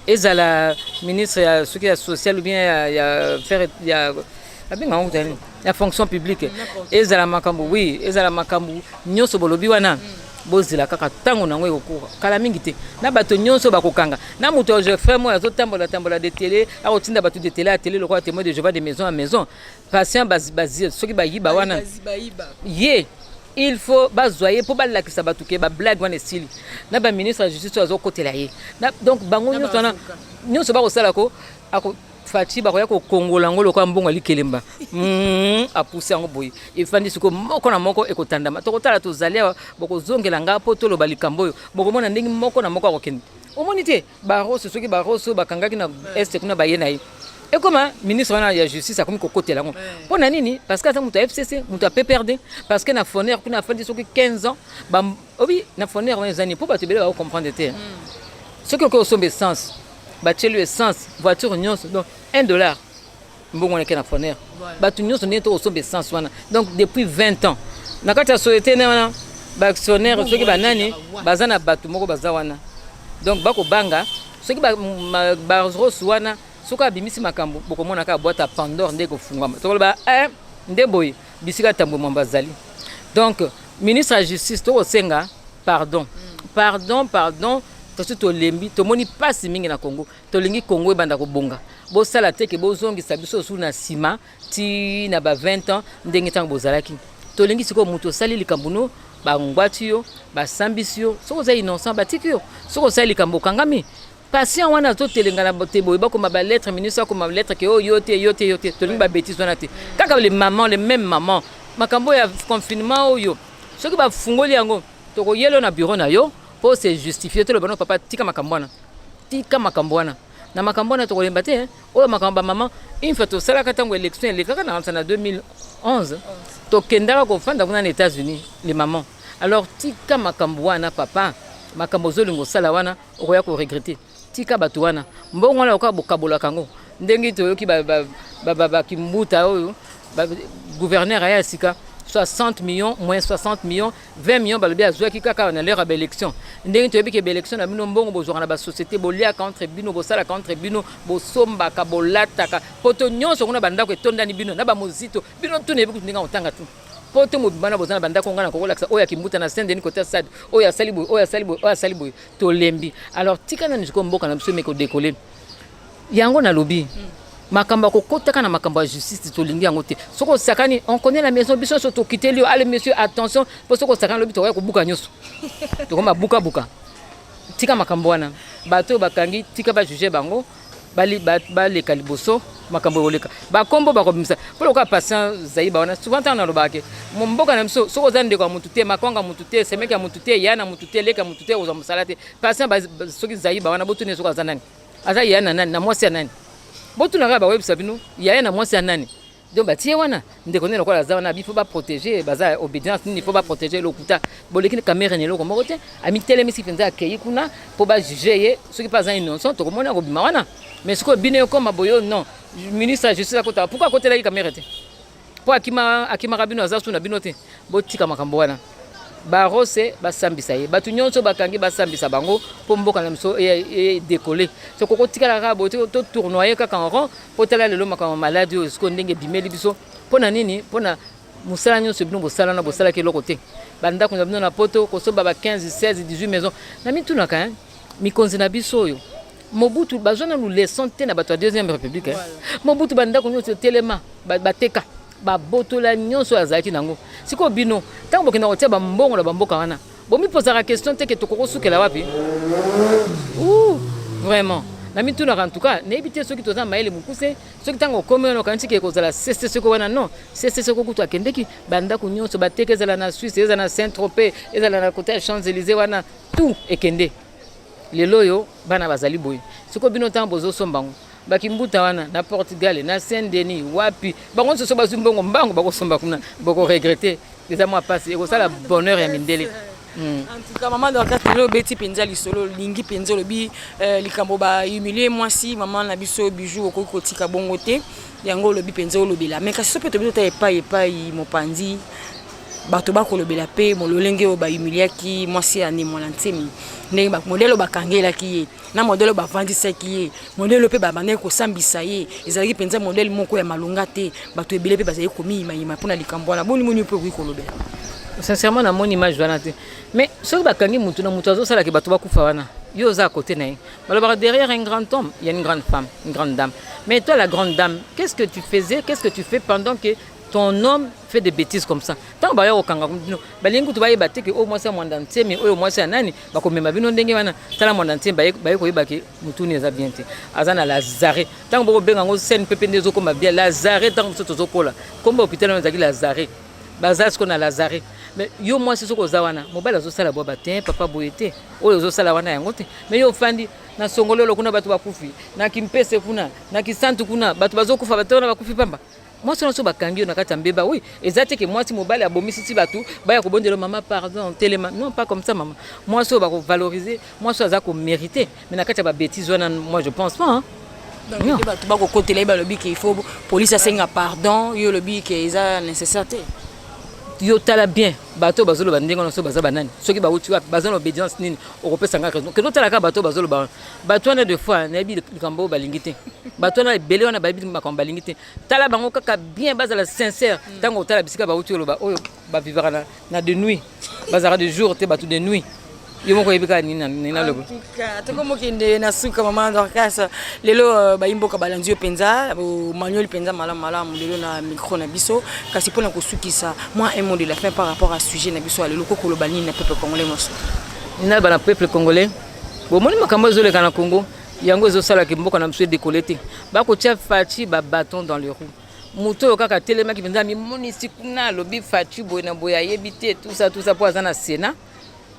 ezala ministre ya soki ya social ou bien ya faire ya babengaka kuta nini, ya fonction publique, ezala makambo, oui, ezala makambo nyonso bolobi wana. Bozela kaka ntango nango ekokuka kala mingi te. Na bato nyonso bakokanga, na moto ya Geoffrey moyo azotambola tambola de télé, akotinda bato de télé ya télé lokola témoin de Jéhovah, de maison à maison, patient bazi soki bayiba wana ye. Il faut bazwa ye mpo balakisa bato ke bablague wana esili. Na baministre ya justice oyo azokotela ye, donc bango nyonso wana nyonso bakosala ko ako Fatshi, bakoya kokongola yango lokola mbongo ya likelemba. Apusi yango boye, efandi sikoyo moko na moko ekotandama. Tokotala, tozali awa, bokozongela nga mpo toloba likambo oyo. Bokomona ndenge moko na moko akokende. Omoni te baroso, soki baroso bakangaki na este kuna, baye na ye, ekoma ministre wana ya justice akomi kokotela yango. Mpo na nini? Parce que aza moto ya FCC, moto ya PPRD. Parce que na Foner kuna afandi soki 15 ans. Obi na Foner wana eza nini? Mpo bato ebele bakocomprendre te. Soki okoki osomba essence, batieli essence voiture nyonso, donc 1 dollar, mbongo wana eke na Foner. Bato nyonso ndenge tokosomba essence wana, donc depuis 20 ans na kati ya société ne wana, baactionnaire soki banani baza na bato moko baza wana, donc bakobanga soki barosu wana, soki abimisi makambo, bokomona kaka boîte ya Pandore nde ekofungwama. Tokoloba nde boye bisika Tambwe Mwamba azali. Donc ministre ya justice, tokosenga pardon, pardon, pardon. Tosi tolembi, tomoni mpasi mingi na Congo. Tolingi Congo ebanda kobonga. Bosala te ke bozongisa biso osu na nsima ti na ba 20 ans ndenge ntango bozalaki. Tolingi sikoyo moto osali likambo no, bangwati yo, basambisi yo. Soki oza innocent, batiki yo. Soki osali likambo, okangami. Patient wana azotelengana te boye, bakoma balettre, ministre akoma lettre ke oyo yo te, yo te, yo te. Tolingi babêtises wana te. Kaka le maman, le même maman, makambo ya confinement oyo, soki bafungoli yango, tokoyela na bureau na yo mpo se justifie. Toloba no papa, tika makambo wana, tika makambo wana. Na makambo wana tokolemba te. Oyo makambo bamama, une fois tosalaka ntango élection elekaka na na 2011, tokendaka kofanda kuna na États-Unis, les mamans. Alors tika makambo wana, papa. Makambo ozolinga osala wana, okoya koregretter. Tika bato wana, mbongo wana lokola bokabolaka yango ndenge toyoki bakimbuta oyo, gouverneur aya sika, 60 millions moins 60 millions, 20 millions balobi azwaki kaka na l'heure ya baélection. Ndenge toyebi ke baélection na bino, mbongo bozwaka na basociété, boliaka entre bino, bosalaka entre bino, bosombaka, bolataka poto nyonso kuna, bandako etondani bino na bamozito bino tuna yebi kutu ndenge kotanga tu poto mobimba na boza na bandako. Ngai na kokolakisa oyo akimbuta na Saint Denis, kota stade, oyo asali boye, oyo asali boye, oyo asali boye. Tolembi. Alors tika nani sikoyo mboka na biso eme kodécoller. Yango nalobi, makambo ya kokotaka na makambo ya justice, tolingi yango te. Soki osakani, on connaît la maison. Biso nyonso tokiteli yo. Ale monsieur, attention, mpo soki osakani lobi, tokoya kobuka nyonso, tokoma bukabuka. Tika makambo wana. Bato oyo bakangi, tika bajuge bango, baleka liboso. Makambo ekoleka, bakombo bakobimisa mpo lokola Patient Zaiba wana. Souvent ntango nalobaka ke mboka na biso, soki oza ndeko ya mutu te, makwanga mutu te, semeki ya mutu te, ya na mutu te, leka mutu te, kozwa mosala te. Patient soki Zaiba wana, botuni soki aza nani, aza ya na nani, na mwasi ya nani. Botuna kaka, bakoyebisa bino yaya na mwasi ya nani. Donc batie wana ndeko nde lokola aza wana, bifo baprotéger, baza obédience nini, fo baprotéger. Lokuta boleki Kamerhe na eloko moko te. Amitelemisi mpenza, akei kuna mpo bajuge ye. Soki mpe aza innocent, tokomona akobima wana. Mais sikoyo bino ekoma boyo, non, ministre ya justice akotaka. Pourquoi akotelaki Kamerhe te? Mpo akimaka bino, aza su na bino te. Botika makambo wana. Barose basambisa ye, bato nyonso bakangi basambisa bango mpo mboka na biso edécoller. Soki kotikala kaka boye, totournoyer kaka en rond. Mpo tala lelo makambo maladi oyo sikoyo ndenge ebimeli biso. Mpo na nini? Mpo na mosala nyonso bino bosala na bosalaki eloko te. Bandako na bino na poto, kosomba ba 15, 16, 18 maison na mitunaka. Mikonzi na biso oyo, Mobutu, bazwa nanu leçon te na bato ya deuxième république. Mobutu, bandako nyonso etelema, bateka, babotola nyonso oyo azalaki nango. Sikoyo bino, ntango bokenda kotia bambongo na bamboka wana, bomipozaka question te ke tokokosukela wapi? Vraiment, na mitunaka. En tout cas nayebi te soki toza mayele mokuse. Soki ntango okomi wana, okanisi ke kozala sese soko wana, non, sese soko kutu akendeki, bandako nyonso bateka, ezala na Suisse, ezala na Saint Tropez, ezala na côté ya Champs Élysées wana, tout ekende. Lelo oyo bana bazali boye. Sikoyo bino, ntango bozosomba yango, bakimbuta wana na Portugal, na Saint Denis, wapi, bango nyonso bazwi mbongo mbango, bakosomba kuna, bokoregretter. Eza mwa mpasi, ekosala bonheur ya mindele. En tout cas, mama Dorcas, lelo obeti mpenza lisolo. Olingi mpenza olobi likambo bahumilie mwasi mama na biso Bijou, okoki kotika bongo te. Yango olobi mpenza, olobela. Mais kasi so mpe tobi tota epai mopanzi, bato bakolobela mpe mololenge oyo bahumiliaki mwasi ya Nemwana Nsemi, ndenge modèle oyo bakangelaki ye, na modèle oyo bavandisaki ye, modèle oyo mpe babandaki kosambisa ye, ezalaki mpenza modèle moko ya malonga te. Bato ebele mpe bazali komiyimayima mpona likambo wana. Boni moni mpe okoki kolobela? Sincèrement, namoni image wana te. Mais soki bakangi mutu na mutu azosalaka bato bakufa wana, yo oza à côté na ye. Balobaka derrière un grand homme, il y a une grande femme, une grande dame. Mais toi, la grande dame, qu'est-ce que tu faisais? Qu'est-ce que tu fais pendant que Ton homme fait des bêtises comme ça. Ntango baya kokanga bino, balingi kutu bayeba te ke oyo mwasi ya Mwanda Nsemi, oyo mwasi ya nani, bakomema bino ndenge wana. Tala Mwanda Nsemi, baye koyeba ke mutuni eza bien te, aza na lazare. Ntango bokobenga yango CNPP nde ezokoma bien lazare. Ntango biso tozokola, kombo hôpital wana ezalaki lazare, baza sikoyo na lazare. Mais yo mwasi, soki oza wana, mobali azosala bwa bate, papa boye te, oyo ozosala wana yango te. Mais yo ofandi na Songololo kuna, bato bakufi na Kimpese kuna, na Kisantu kuna, bato bazokufa, bato wana bakufi pamba. Mwasi wana so bakangi yo na kati ya mbeba, oui, eza te ke mwasi mobali abomisi ti bato baya kobondela mama pardon, telema. Non, pas comme ça, mama. Mwasi oyo bakovaloriser, mwasi oyo aza komérite, mais na kati ya babêtise wana, moi je pense pas, hein. Donc bato bakokotela ye, balobi ke il faut police asenga pardon, yo olobi ke eza nécessaire te. Yo tala bien, bato oyo bazoloba ndenge wana, soki baza banani, soki bauti wapi, baza na obédience nini, okopesa nga raison. Kende otala kaka bato oyo bazoloba wana. Bato wana, des fois nayebi likambo oyo balingi te. Bato wana ebele wana bayebi makambo balingi te. Tala bango kaka bien, bazala sincère. Ntango otala bisika bauti oloba, oyo bavivaka na de nuit, bazalaka de jour te, bato de nuit. Yo moko oyebi kaka nini naloba. Tokomokende na suka, mama Dorcas. Lelo bayimboka balandi yo mpenza, manuel mpenza malamu malamu lelo na micro na biso. Kasi mpona kosukisa, mwa un mot de la fin par rapport à sujet na biso ya lelo, kokoloba nini na peuple congolais nyonso? Naloba na peuple congolais, bomoni makambo ezoleka na Congo, yango ezosalaka mboka na biso edécoller te. Bakotia Fatshi babâton dans le roue. Moto oyo kaka atelemaki mpenza, amimonisi kuna, alobi Fatshi boye na boye, ayebi te, tout ça, tout ça, mpo aza na Sénat.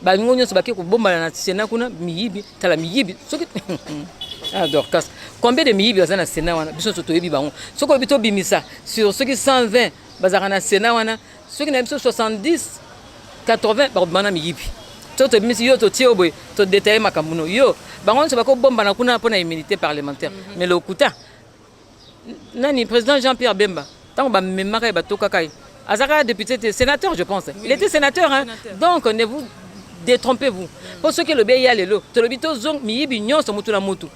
Bango nyonso bake kobombana na Sénat kuna, miyibi. Tala miyibi soki, ah, Dorcas, combien de miyibi baza na Sénat wana? Biso nyonso toyebi bango. Soki oyebi, tobimisa sur soki 120 bazalaka na Sénat wana, soki na biso 70, 80 bakobima na miyibi. So tobimisi yo, totie yo boye, todétailler makambo no yo, bango nyonso bakobombana kuna mpo na immunité parlementaire. Mais lokuta nani? Président Jean Pierre Bemba, ntango bamemaka ye, batokaka ye, azalaka député te, sénateur je pense. Il était sénateur, hein? Donc ne vous détrompez-vous, mpo soki elobi eya lelo, tolobi tozong miyibi nyonso mutu na mutu.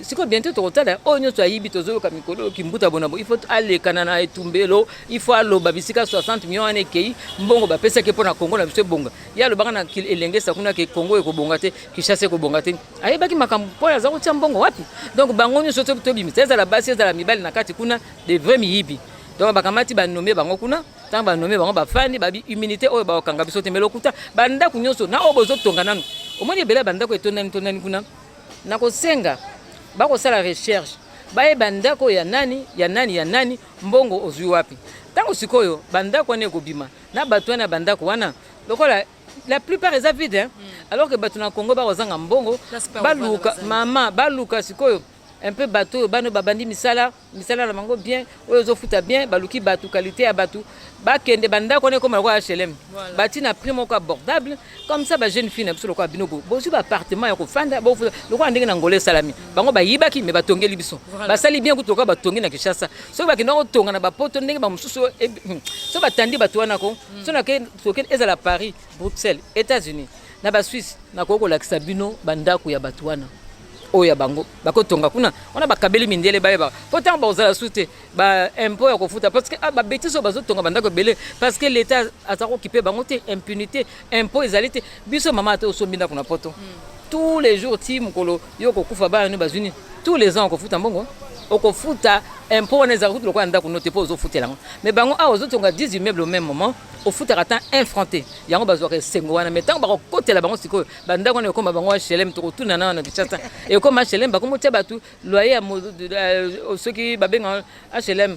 Sikoyo bientôt tokotala oyo nyonso ayibi. Tozoyoka mikolo kimbuta bona bo, il faut alekana na etumbelo, il faut aloba bisika 60 millions wana ekei, mbongo bapesaki mpo na Kongo na biso ebonga. Ye alobaka na elengesa kuna ke Kongo ekobonga te, Kinshasa ekobonga te. Ayebaki makambo mpo aza kotia mbongo wapi. Donc bango nyonso tobimisa, ezala basi, ezala mibali na kati kuna, de vrai miyibi. Donc bakamati, banommer bango kuna. Ntango banommer bango, bafandi, babi immunité oyo bakokanga biso te. Mais lokuta, bandako nyonso na oyo bozotonga nanu, omoni ebele ya bandako etondani tondani kuna. Nakosenga bakosala recherche, bayeba ndako ya nani, ya nani, ya nani, mbongo ozwi wapi. Ntango sikoyo bandako wana ekobima na bato wana ya bandako wana, lokola la plupart eza vide, hein? Alors que bato na Congo bakozanga mbongo, baluka mama, baluka sikoyo un peu bato oyo bana babandi misala, misala na bango bien, oyo ezofuta bien. Baluki bato, qualité ya bato, bakende bandako wana ekoma lokola HLM, bati na prix moko abordable comme ça. Bajeune fille na biso lokola bino boye, bozwi baappartement ya kofanda, lokola ndenge na Ngola esalami. Bango bayibaki, mais batongeli biso, basali bien kutu lokola batongi na Kinshasa. Soki bakenda kotonga na bapoto ndenge bamosusu, so batandi bato wana ko, so soki ezala Paris, Bruxelles, États-Unis, na Baswisse, nakoki kolakisa bino bandako ya bato wana oyo ya bango bakotonga kuna wana, bakabeli mindele, bayebaka po ntango bakozala su te baimpôt ya kofuta, parce que babêtises oyo bazotonga bandako ebele, parce que l'État aza kokipe bango te, impunité, impôt ezali te. Biso mama, ate osombi ndako na poto, tous les jours ti mokolo yo kokufa, bana no bazwi nini? Tous les ans okofuta mbongo, okofuta impôt wana, ezalaka kutu lokola ndako no te mpo ozofutela yango. Mais bango awa ozotonga 10 immeuble au même moment, ofutaka ata 1 franc te. Yango bazwaka esengo wana. Mais ntango bakokotela bango sikoyo, bandako wana ekoma bango HLM. Tokotuna na wana Kinshasa ekoma HLM, bakomotia bato loyer ya soki babenga HLM,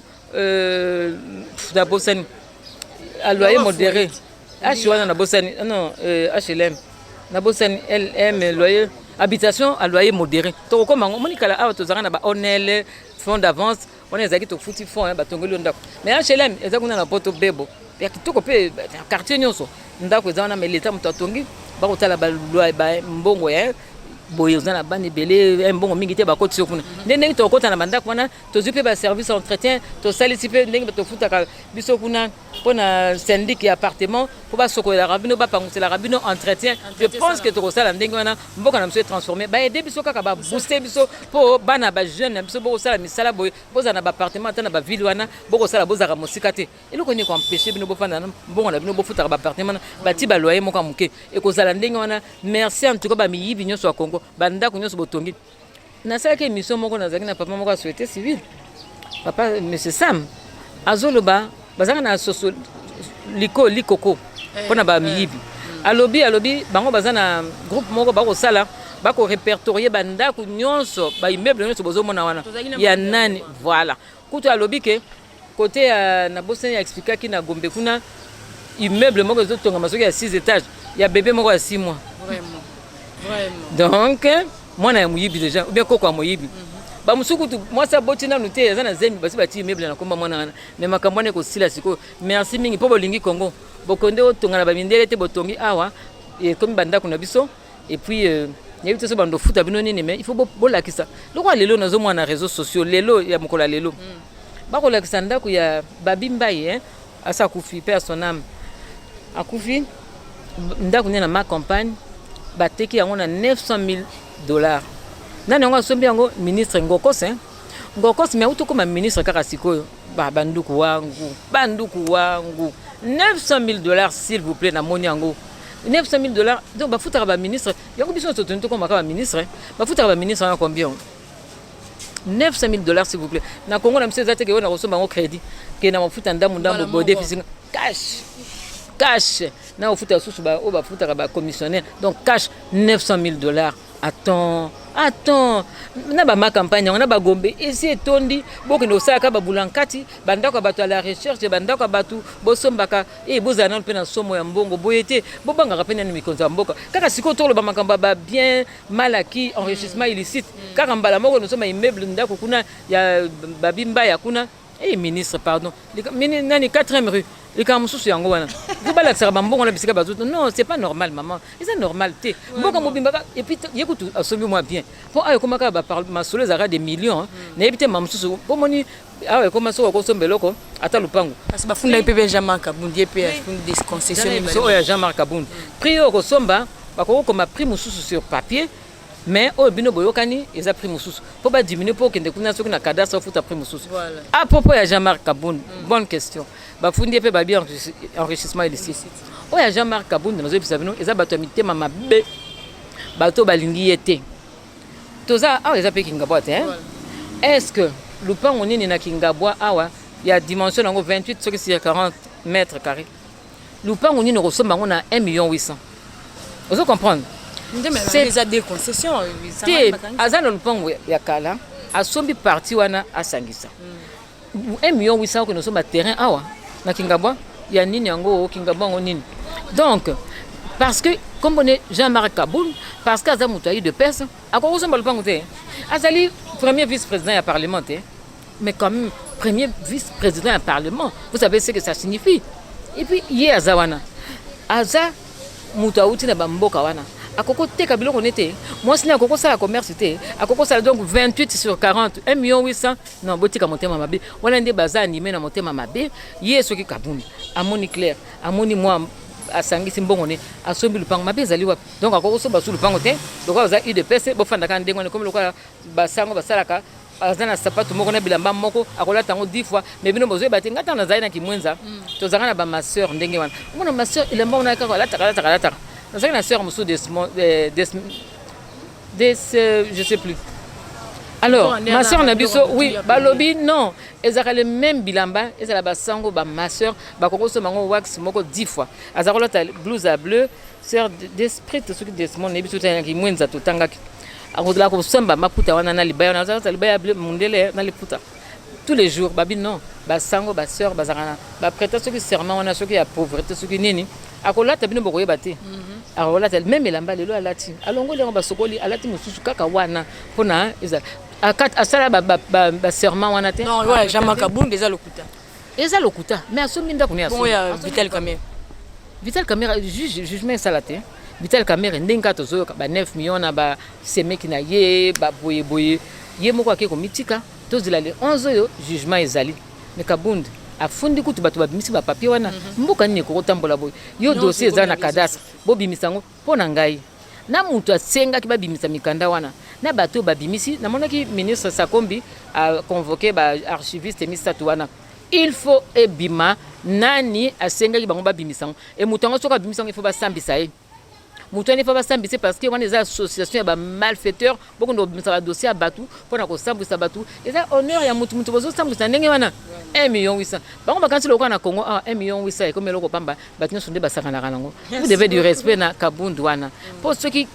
nabosani, à loyer modéré H wana, nabosani, non, HLM nabosani, LM, loyer, habitation à loyer modéré. Tokokoma yango. Omoni kala awa tozalaka na ba ONL, fonds d'avance wana ezalaki, tofuti fonds, batongeli yo ndako. Mais HLM eza kuna na poto, bebo ya kitoko mpe quartier nyonso ndako eza wana, mais leta moto atongi. Bakotala mbongo ya boye, oza na bana ebele, mbongo mingi te, bakotisi yo kuna. Nde ndenge tokokota na bandako wana, tozwi mpe baservice entretien, tosalisi mpe ndenge tofutaka biso kuna mpo na syndic ya appartement, mpo basokolelaka bino, bapanguselaka bino, entretien. Je pense que tokosala ndenge wana, mboka na biso etransforme. Baaider biso kaka, babooster biso mpo bana, bajeune na biso bokosala misala boye, bozala na baappartement ata na baville wana, bokosala, bozalaka mosika te. Eloko nini koempêcher bino bofanda na mbongo na bino, bofutaka baappartement na bati baloyer moko ya moke? Ekozala ndenge wana. Merci en tout cas. Bamiyibi nyonso ya Congo, bandako nyonso botongi. Nasalaki émission moko, nazalaki na papa moko ya société civile, papa monsieur Sam, azoloba. Bazalaka na soso liko likoko mpona bamiyibi. Alobi alobi bango baza na groupe moko bakosala, bakorepertorier bandako nyonso, baimmeuble nyonso bozomona wana ya nani. Voilà, kutu alobi ke kote ya na bosani ya expliquaki na Gombe kuna, immeuble moko ezotongama soki ya 6 étage ya bébé moko ya 6 mois. Vraiment. Vraiment. Donc mwana ya moyibi déjà, ou bien koko ya moyibi. Bamosusu kutu mwasi aboti nanu te, aza na zemi, basi batie immeuble na komba mwana wana. Mais makambo wana ekosila sikoyo. Merci mingi mpo bolingi Congo, bokonde otonga na bamindele te, botongi awa, ekomi bandako na biso. Et puis nayebi te so bando futa bino nini, mais il faut bolakisa lokola lelo nazomona na réseaux sociaux, lelo ya mokolo ya lelo, bakolakisa ndako ya Babi Mbai, hein, asa akufi, paix à son âme, akufi. Ndako nde na Ma Campagne, bateki yango na 900 000 $. Nani yango asombi yango? Ministre Ngokos, hein? Ngokos, mais auti okoma ministre kaka sikoyo. Ba banduku wangu, banduku wangu, 900 000 $, s'il vous plaît. Namoni yango 900 000 $. Donc bafutaka baministre yango, biso nyonso toni tokomaka baministre, bafutaka baministre wana combien? 900 000 $, s'il vous plaît. Na Congo na biso eza te ke oyo na kosomba yango crédit, ke na mafuta ndambu ndambu, bodefisi cash cash na ofuta lisusu oyo bafutaka bacommissionnaire. Donc cash 900 000 $. Attends, attends, na bama campagne yango na Bagombe esi etondi, bokende kosalaka babulankati, bandako ya bato ya la recherche, bandako ya bato bosombaka. E bozala nano mpe na somo ya mbongo boye te, bobangaka mpe nani mikonzi ya mboka. Kaka sikoyo toloba makambo ya babien mal acquis, enrichissement illicite, kaka mbala moko nosomba immeuble, ndako kuna ya Babimba ya kuna. E ministre, pardon, nani, 4e rue, likambo mosusu yango wana po balakisaka bambongo na bisika bazuta. Non, c'est pas normal, maman, eza normal te. Mboka mobimba, et puis ye kutu asombi mwa bien, mpo awa ekoma kaka masolo ezalaka des millions. Nayebi te ma mosusu mpo moni awa ekoma soki okosomba eloko ata lupango. Parce bafundaki mpe Jean-Marc Kabund, ye mpe afundi des concessions. Biso oyo ya Jean-Marc Kabund, prix oyo okosomba, bakokokoma prix mosusu sur papier, mais oyo bino boyokani eza prix mosusu, mpo badiminuer, mpo okende kuna soki na cadastre ofuta prix mosusu. À propos ya Jean-Marc Kabund, bonne question. Bafundi ye mpe babi enrichissement illicite. Oyo ya Jean-Marc Kabund, nazoyebisa bino, eza bato ya mitema mabe, bato oyo balingi ye te. Toza awa, eza mpe Kingabwa te. Est ce que lupango nini na Kingabwa awa ya dimension yango 28 soki sur 40 mètre carré, lupango nini okosomba yango na 1 million 800? Ozo comprendre? Eza des concessions. Te, aza na lupango ya kala, asombi parti wana, asangisa 1 million 800, okende osomba terrain awa na Kingabwa ya nini yango? Kingabwa yango nini? Donc parce que kombo ne Jean-Marc Kabund, parce que aza moto ayi de pese, akoki kosomba lupango te. Azali premier vice président ya parlement te, mais quand même premier vice président ya parlement, vous savez ce que ça signifie. Et puis ye aza wana, aza moto awuti na bamboka wana, akoki koteka biloko ne te, mwasi ne akoki kosala commerce te, akoki kosala. Donc 28 sur 40, 1 million 800, non, botika motema mabe wana. Nde baza anime na motema mabe. Ye soki Kabund amoni clair, amoni mwa asangisi mbongo ne, asombi lupango, mabe ezali wapi? Donc akoki kosomba su lupango te lokola aza UDPS. Bofandaka ndenge wana, ekomi lokola basango basalaka, aza na sapatu moko na bilamba moko, akolata yango 10 fois, mais bino bozoyeba te. Ngai ntango nazali na Kimwenza, tozalaka na bamasœur ndenge wana. Omona masœur, elamba wana kaka alataka, alataka, alataka. Nazalaki na sœur mosusu des, je sais plus. Alors ma sœur na biso, oui, balobi non, ezalaka le même bilamba, ezala basango, bamasœur bakoki kosomba yango wax moko 10 fois. Aza kolata blouse ya bleu, sœur d'esprit soki Desmond, nayebi soki tayaki Mwenza, totangaki, akozala kosomba maputa wana na libaya wana, azalata libaya ya bleu, mondele na liputa tous les jours. Babi non, basango, basœur bazalaka na baprêter soki serment wana, soki ya pauvreté, soki nini, akolata, bino bokoyeba te. Akolata même elamba lelo alati, alongoli yango, basokoli, alati mosusu kaka wana mpona ezala asala baserment wana te. Non, ouais, Jean-Marc Kabund eza lokuta. Eza lokuta, mais asombi ndako ne. Bongo ya Vital Kamerhe? Vital Kamerhe, juge, jugement esala te. Vital Kamerhe, ndenge kaka tozoyoka ba 9 millions na basemeki na ye, baboyeboye, ye moko ake komitika. Tozela le 11 oyo jugement ezali. Mais Kabund afundi kutu bato babimisi bapapier wana. Mboka nini ekokotambola boye? Yo, dossier eza na cadastre, bobimisa yango. Mpo na ngai, na moto asengaki babimisa mikanda wana na bato oyo babimisi, namonaki ministre Sakombi aconvoquer baarchiviste misato wana. Il faut ebima nani asengaki bango babimisa yango. E moto yango soki abimisi yango, il faut basambisa ye. Moto wana il faut basambisa, parce que wana eza association ya bamalfaiteur. Bokende kobimisa badossier ya bato mpona kosambwisa bato. Eza honneur ya motu. Motu bozosambwisa ndenge wana, 1 million 800, bango bakanisi lokola na Congo awa 1 million 800 ekomi eloko pamba, bato nyonso nde basakanaka nango. Vous devez du respect na Kabundu wana, mpo soki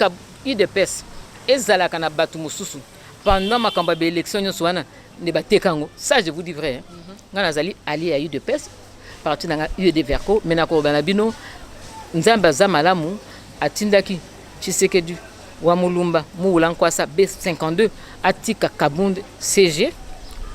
UDPS ezalaka na bato mosusu pendant makambo ya baélection nyonso wana nde bateka yango. Ça, je vous dis vrai, hein. Ngai nazali allié ya UDPS, parti na nga UED Verco, mais nakoloba na bino, Nzambe aza malamu, atindaki Tshisekedi wa Mulumba Muwula Nkwasa B52 atika Kabund CG,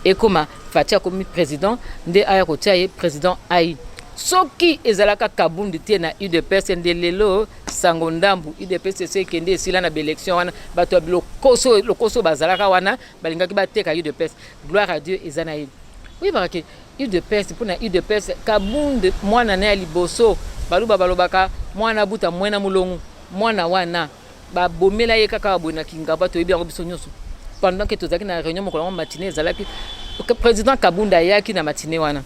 ekoma Fatshi, akomi président, nde aya kotia ye président ai. Soki ezalaka Kabund te na UDPS, nde lelo sango ndambu UDPS esi ekende, esila na baélection wana. Bato ya lokoso lokoso bazalaka wana, balingaki bateka UDPS. Gloire à Dieu, eza na ye. Oyebaka ke UDPS, mpona UDPS, Kabund mwana na ya liboso, baluba balobaka mwana buta mwena molongo. Mwana wana babomela ye kaka boye na Kingaba, toyebi yango biso nyonso. Pendant ke tozalaki na réunion mokolo yango matinée, ezalaki président Kabunda ayaki na matinée wana,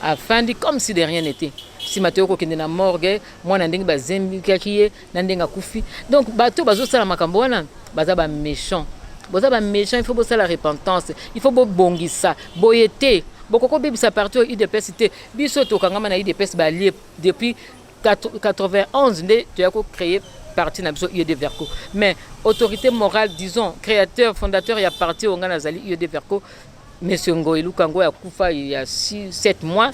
afandi comme si de rien n'était. Nsima toyei kokende na morgue, mwana ndenge bazembikaki ye na ndenge akufi. Donc bato bazosala makambo wana baza baméchant, boza baméchant. Il faut bosala repentance, il faut bobongisa boye te. Bokoki kobebisa parti oyo UDPS te. Biso tokangama na UDPS, balie depuis 91 nde toya kocréer parti na biso UED Verco. Mais autorité morale, disons créateur fondateur ya parti oyo ngai nazali, UED Verco, monsieur Ngoyi Lukango, akufa ya 6 7 mois,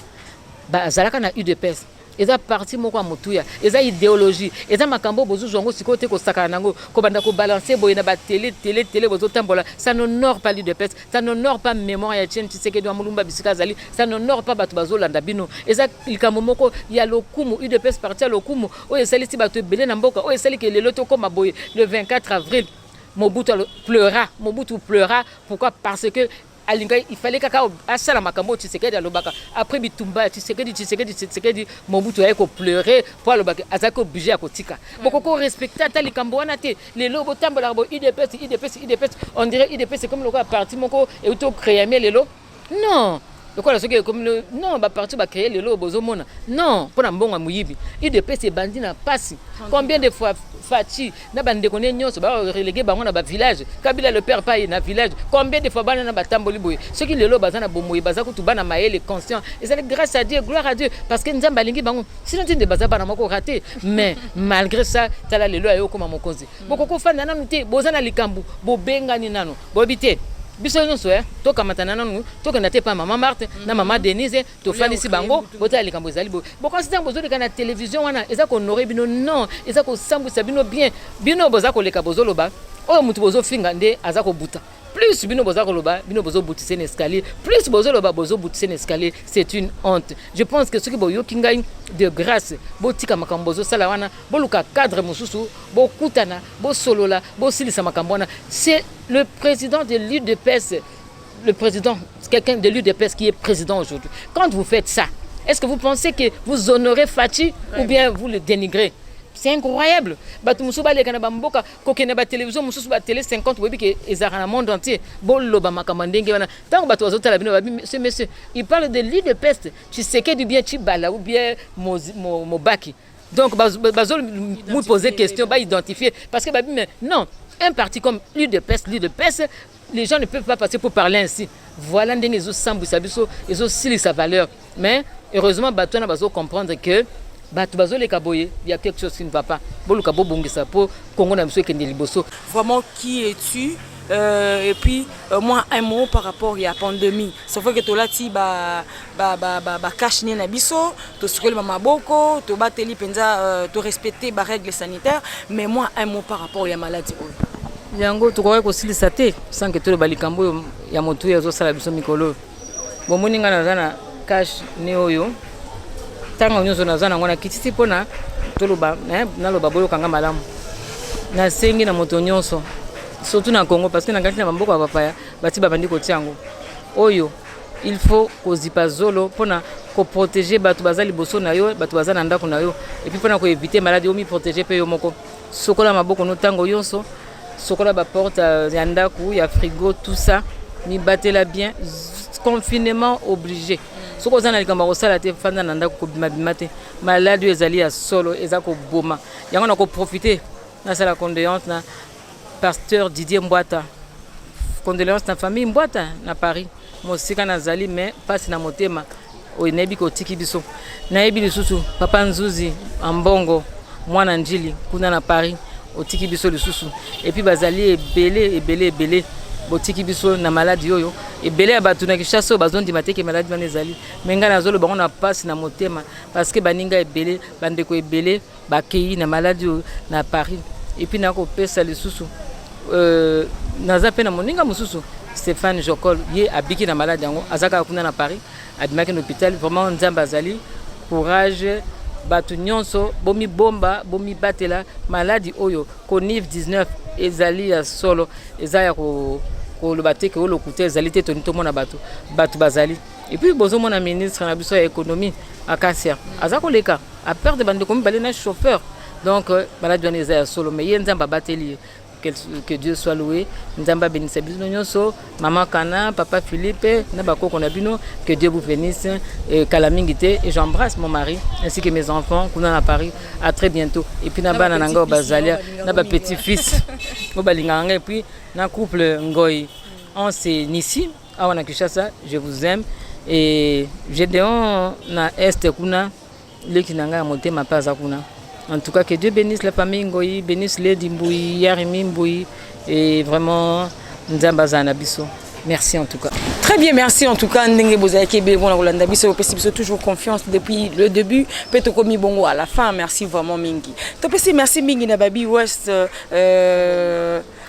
bazalaka na UDPS. Eza parti moko ya motuya, eza idéologie, eza makambo oyo bozozwa yango sikoyo te, kosakana nango, kobanda kobalancer boye na batele tele tele bozotambola. Ça n'honore pas l'UDPS, ça n'honore pas mémoire ya Etienne Tshisekedi wa Mulumba bisika azali, ça n'honore pas bato bazolanda bino. Eza likambo moko ya lokumu. UDPS, parti ya lokumu oyo esalisi bato ebele na mboka, oyo esaliki lelo tokóma boye. Le 24 avril, Mobutu pleura, Mobutu pleura. Pourquoi? Parce que alingaki, il fallait kaka asala makambo oyo Tshisekedi alobaka. Après bitumba ya Tshisekedi, Tshisekedi, Tshisekedi, Mobutu aye kopleurer mpo alobaki azalaki obligé ya kotika. Bokoki korespecter ata likambo wana te. Lelo botambolaka bo UDPS, UDPS, UDPS, on dirait UDPS ekomi lokola parti moko euti ocréame lelo. Non, lokola soki ekomi, non, baparti bacréer lelo bozomona, non, mpo na mbongo ya moyibi. UDPS ebandi na pasi. Combien de fois Fatshi na bandeko ne nyonso bareléguer bango na bavillage, Kabila le père pai na village? Combien de fois bana na batamboli boye? Soki lelo baza na bomoi, baza kutu bana mayele, conscient, ezali grâce à Dieu, gloire à Dieu, parce que Nzambe alingi bango. Sinon ti nde baza bana moko raté. Mais malgré ça, tala lelo aye okóma mokonzi. Bokoki ofanda nanu te, boza na likambo, bobengani nanu, boyebi te. Biso nyonso tokamatana nanu, tokenda te pa mama Marthe na mama Denise, tofandisi bango, botala likambo ezali boye. Bokanisi ntango bozoleka na télévision wana eza kohonorer bino? Non, eza kosambwisa bino bien. Bino boza koleka, bozoloba oyo motu bozofinga nde aza kobuta plus. Bino boza koloba, bino bozobutise na escalier plus, bozoloba, bozobutise na escalier. C'est une honte. Je pense que soki boyoki ngai, de grâce, botika makambo bozosala wana, boluka cadre mosusu, bokutana, bosolola, bosilisa makambo wana. C'est le président de l'UDPS, le président, quelqu'un de l'UDPS qui est président aujourd'hui. Quand vous faites ça, est-ce que vous pensez que vous honorez Fatshi ou bien vous le dénigrez? C'est incroyable. Bato mosusu baleka na bamboka, kokende batélévision mosusu, batélé 50, boyebi ke ezalaka na monde entier. Boloba makambo ndenge wana, ntango bato bazotala bino, babi: ce monsieur, il parle de l'UDPS, Tshisekedi, bien Tshibala ou bien Mobaki. Donc bazo mu poser question, baidentifier, parce que babi: mais non, un parti comme l'UDPS, l'UDPS, les gens ne peuvent pas passer pour parler ainsi. Voilà ndenge ezosambwisa biso, ezosilisa valeur. Mais heureusement, bato wana bazocomprendre que bato bazoleka boye, ya quelque chose qui ne va pas. Boluka bobongisa mpo Kongo na biso ekende liboso. Vraiment, qui es-tu? Et puis moi, un mot par rapport à la pandémie. C'est vrai que tolati ba ba ba ba, ba cache-nez na biso, tosukoli ba maboko, tobateli penza, to respecter ba règles sanitaires, mais moi, un mot par rapport à la maladie oyo. Yango tokoki kosilisa te sans que toloba likambo oyo ya motu oyo azosala biso mikolo oyo. Bomoni ngai naza na cache-nez oyo, ntango nyonso naza nango, nakitisi mpona toloba, naloba, boyokanga malamu. Nasengi na moto nyonso, surtout na Congo, parce que na kati na bamboka ya bapaya bati babandi kotia yango oyo. Il faut kozipa zolo mpona koprotéger bato baza liboso na yo, bato baza na ndako na yo, et puis mpona koéviter maladie, omiprotéger mpe yo moko. Sokola maboko no ntango nyonso, sokola baporte ya ndako, ya frigo, tout ça. Mibatela bien. Confinement obligé. Soki oza na likambo ya kosala te, fanda na ndako, kobimabima te. Maladie oyo ezali ya solo, eza koboma. Yango na koprofiter. Nasala condoléance na pasteur Didier Mbwata, condoléance na famille Mbwata na Paris. Mosika nazali mais pasi na motema oyo nayebi kotiki biso. Nayebi lisusu papa Nzuzi Ambongo mwana Njili kuna na Paris, otiki biso lisusu. Et puis bazali ebele ebele ebele botiki biso na maladi oyo. Ebele ya bato na Kinshasa oyo bazondima te ke maladi wana ezali, mais ngai nazoloba ngo na pasi na motema parce que baninga ebele, bandeko ebele bakei na maladi oyo na Paris. Et puis nakopesa lisusu naza pe na moninga mosusu Stéphane Jokol, ye abiki na maladi yango, aza kaka kuna na Paris, abimaki na hôpital. Vraiment Nzambe azali, courage bato nyonso, bomibomba, bomibatela. Maladi oyo Covid 19 ezali ya solo, eza ya koloba te ke olokuta ezali te. Toni tomona bato, bato bazali. Et puis bozomona ministre na biso ya économie Akasia aza koleka, aperdre bandeko mibale na chauffeur. Donc maladi wana eza ya solo, mais ye Nzambe abateli ye. Que Dieu soit loué. Nzambe abénisse bino nyonso, mama Kana, papa Philippe na bakoko na bino, que Dieu vous bénisse. Et kala mingi te, et j'embrasse mon mari ainsi que mes enfants kuna na Paris. À très bientôt. Et puis na bana na ngai bazalia, na ba petit fils oyo balingaka ngai, et puis na couple Ngoi Anse Nisi awa na Kinshasa, je vous aime. Et Gédéon na Est kuna, leki na ngai ya motema mpe aza kuna. En tout cas, que Dieu bénisse la famille Ngoyi, bénisse Lady Mbouyi, Yarimi Mbouyi, et vraiment Nzambe aza na biso. Merci en tout cas. Très bien, merci en tout cas. Ndenge bozalaki ebele mpona kolanda biso, opesi biso toujours confiance depuis le début mpe tokomi bongo à la fin. Merci vraiment mingi. Topesi merci mingi na Babi West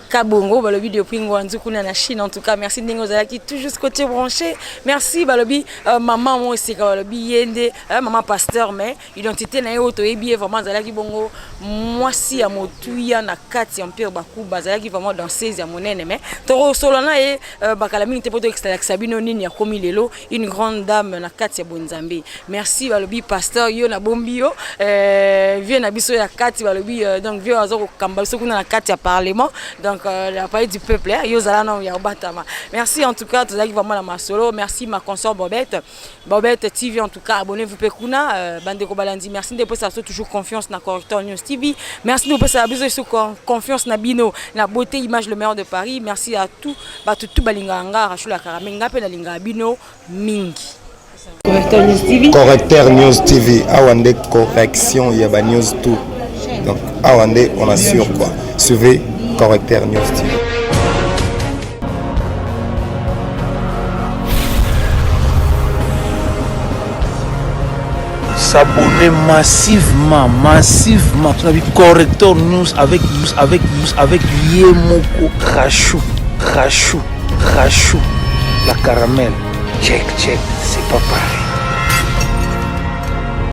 Kabongo, balobi depuis Ngwanzu kuna na Chine. En tout cas, merci ndenge ozalaki toujours côté branché. Merci balobi maman mo esika balobi yende maman pasteur, mais identité na ye oyo toyebi ye vraiment azalaki bongo mwasi ya motuya na kati ya Empire Bakuba, azalaki vraiment danseuse ya monene. Mais tokosolola na ye bakala mingi te mpo toexalakisa bino nini akomi lelo, une grande dame na kati ya bonzambe. Merci balobi pasteur yo nabombi yo vieux na biso ya kati balobi donc vieux aza kokamba biso kuna na kati ya parlement, donc la palais du peuple, hein, yo ozala nano ya kobatama. Merci en tout cas, tozalaki vraiment na masolo. Merci ma consort Bobette, Bobette TV. En tout cas, abonnez-vous mpe kuna. Bandeko balandi, merci nde opesa biso toujours confiance na Correcteur News TV. Merci nde opesa biso biso confiance na bino na Beauté Image, le meilleur de Paris. Merci à tout bato tu balingaka nga Rachula Karame, nga mpe nalingaka bino mingi. Correcteur News TV. Correcteur News TV, awa nde correction ya ba news tout. Donc awa nde on assure quoi. Suivez Correcteur News TV. S'abonner massivement, massivement. On a vu Corrector News avec, avec, avec Yemoko Rachou, Rachou, Rachou, la caramel. Check, check, c'est pas pareil.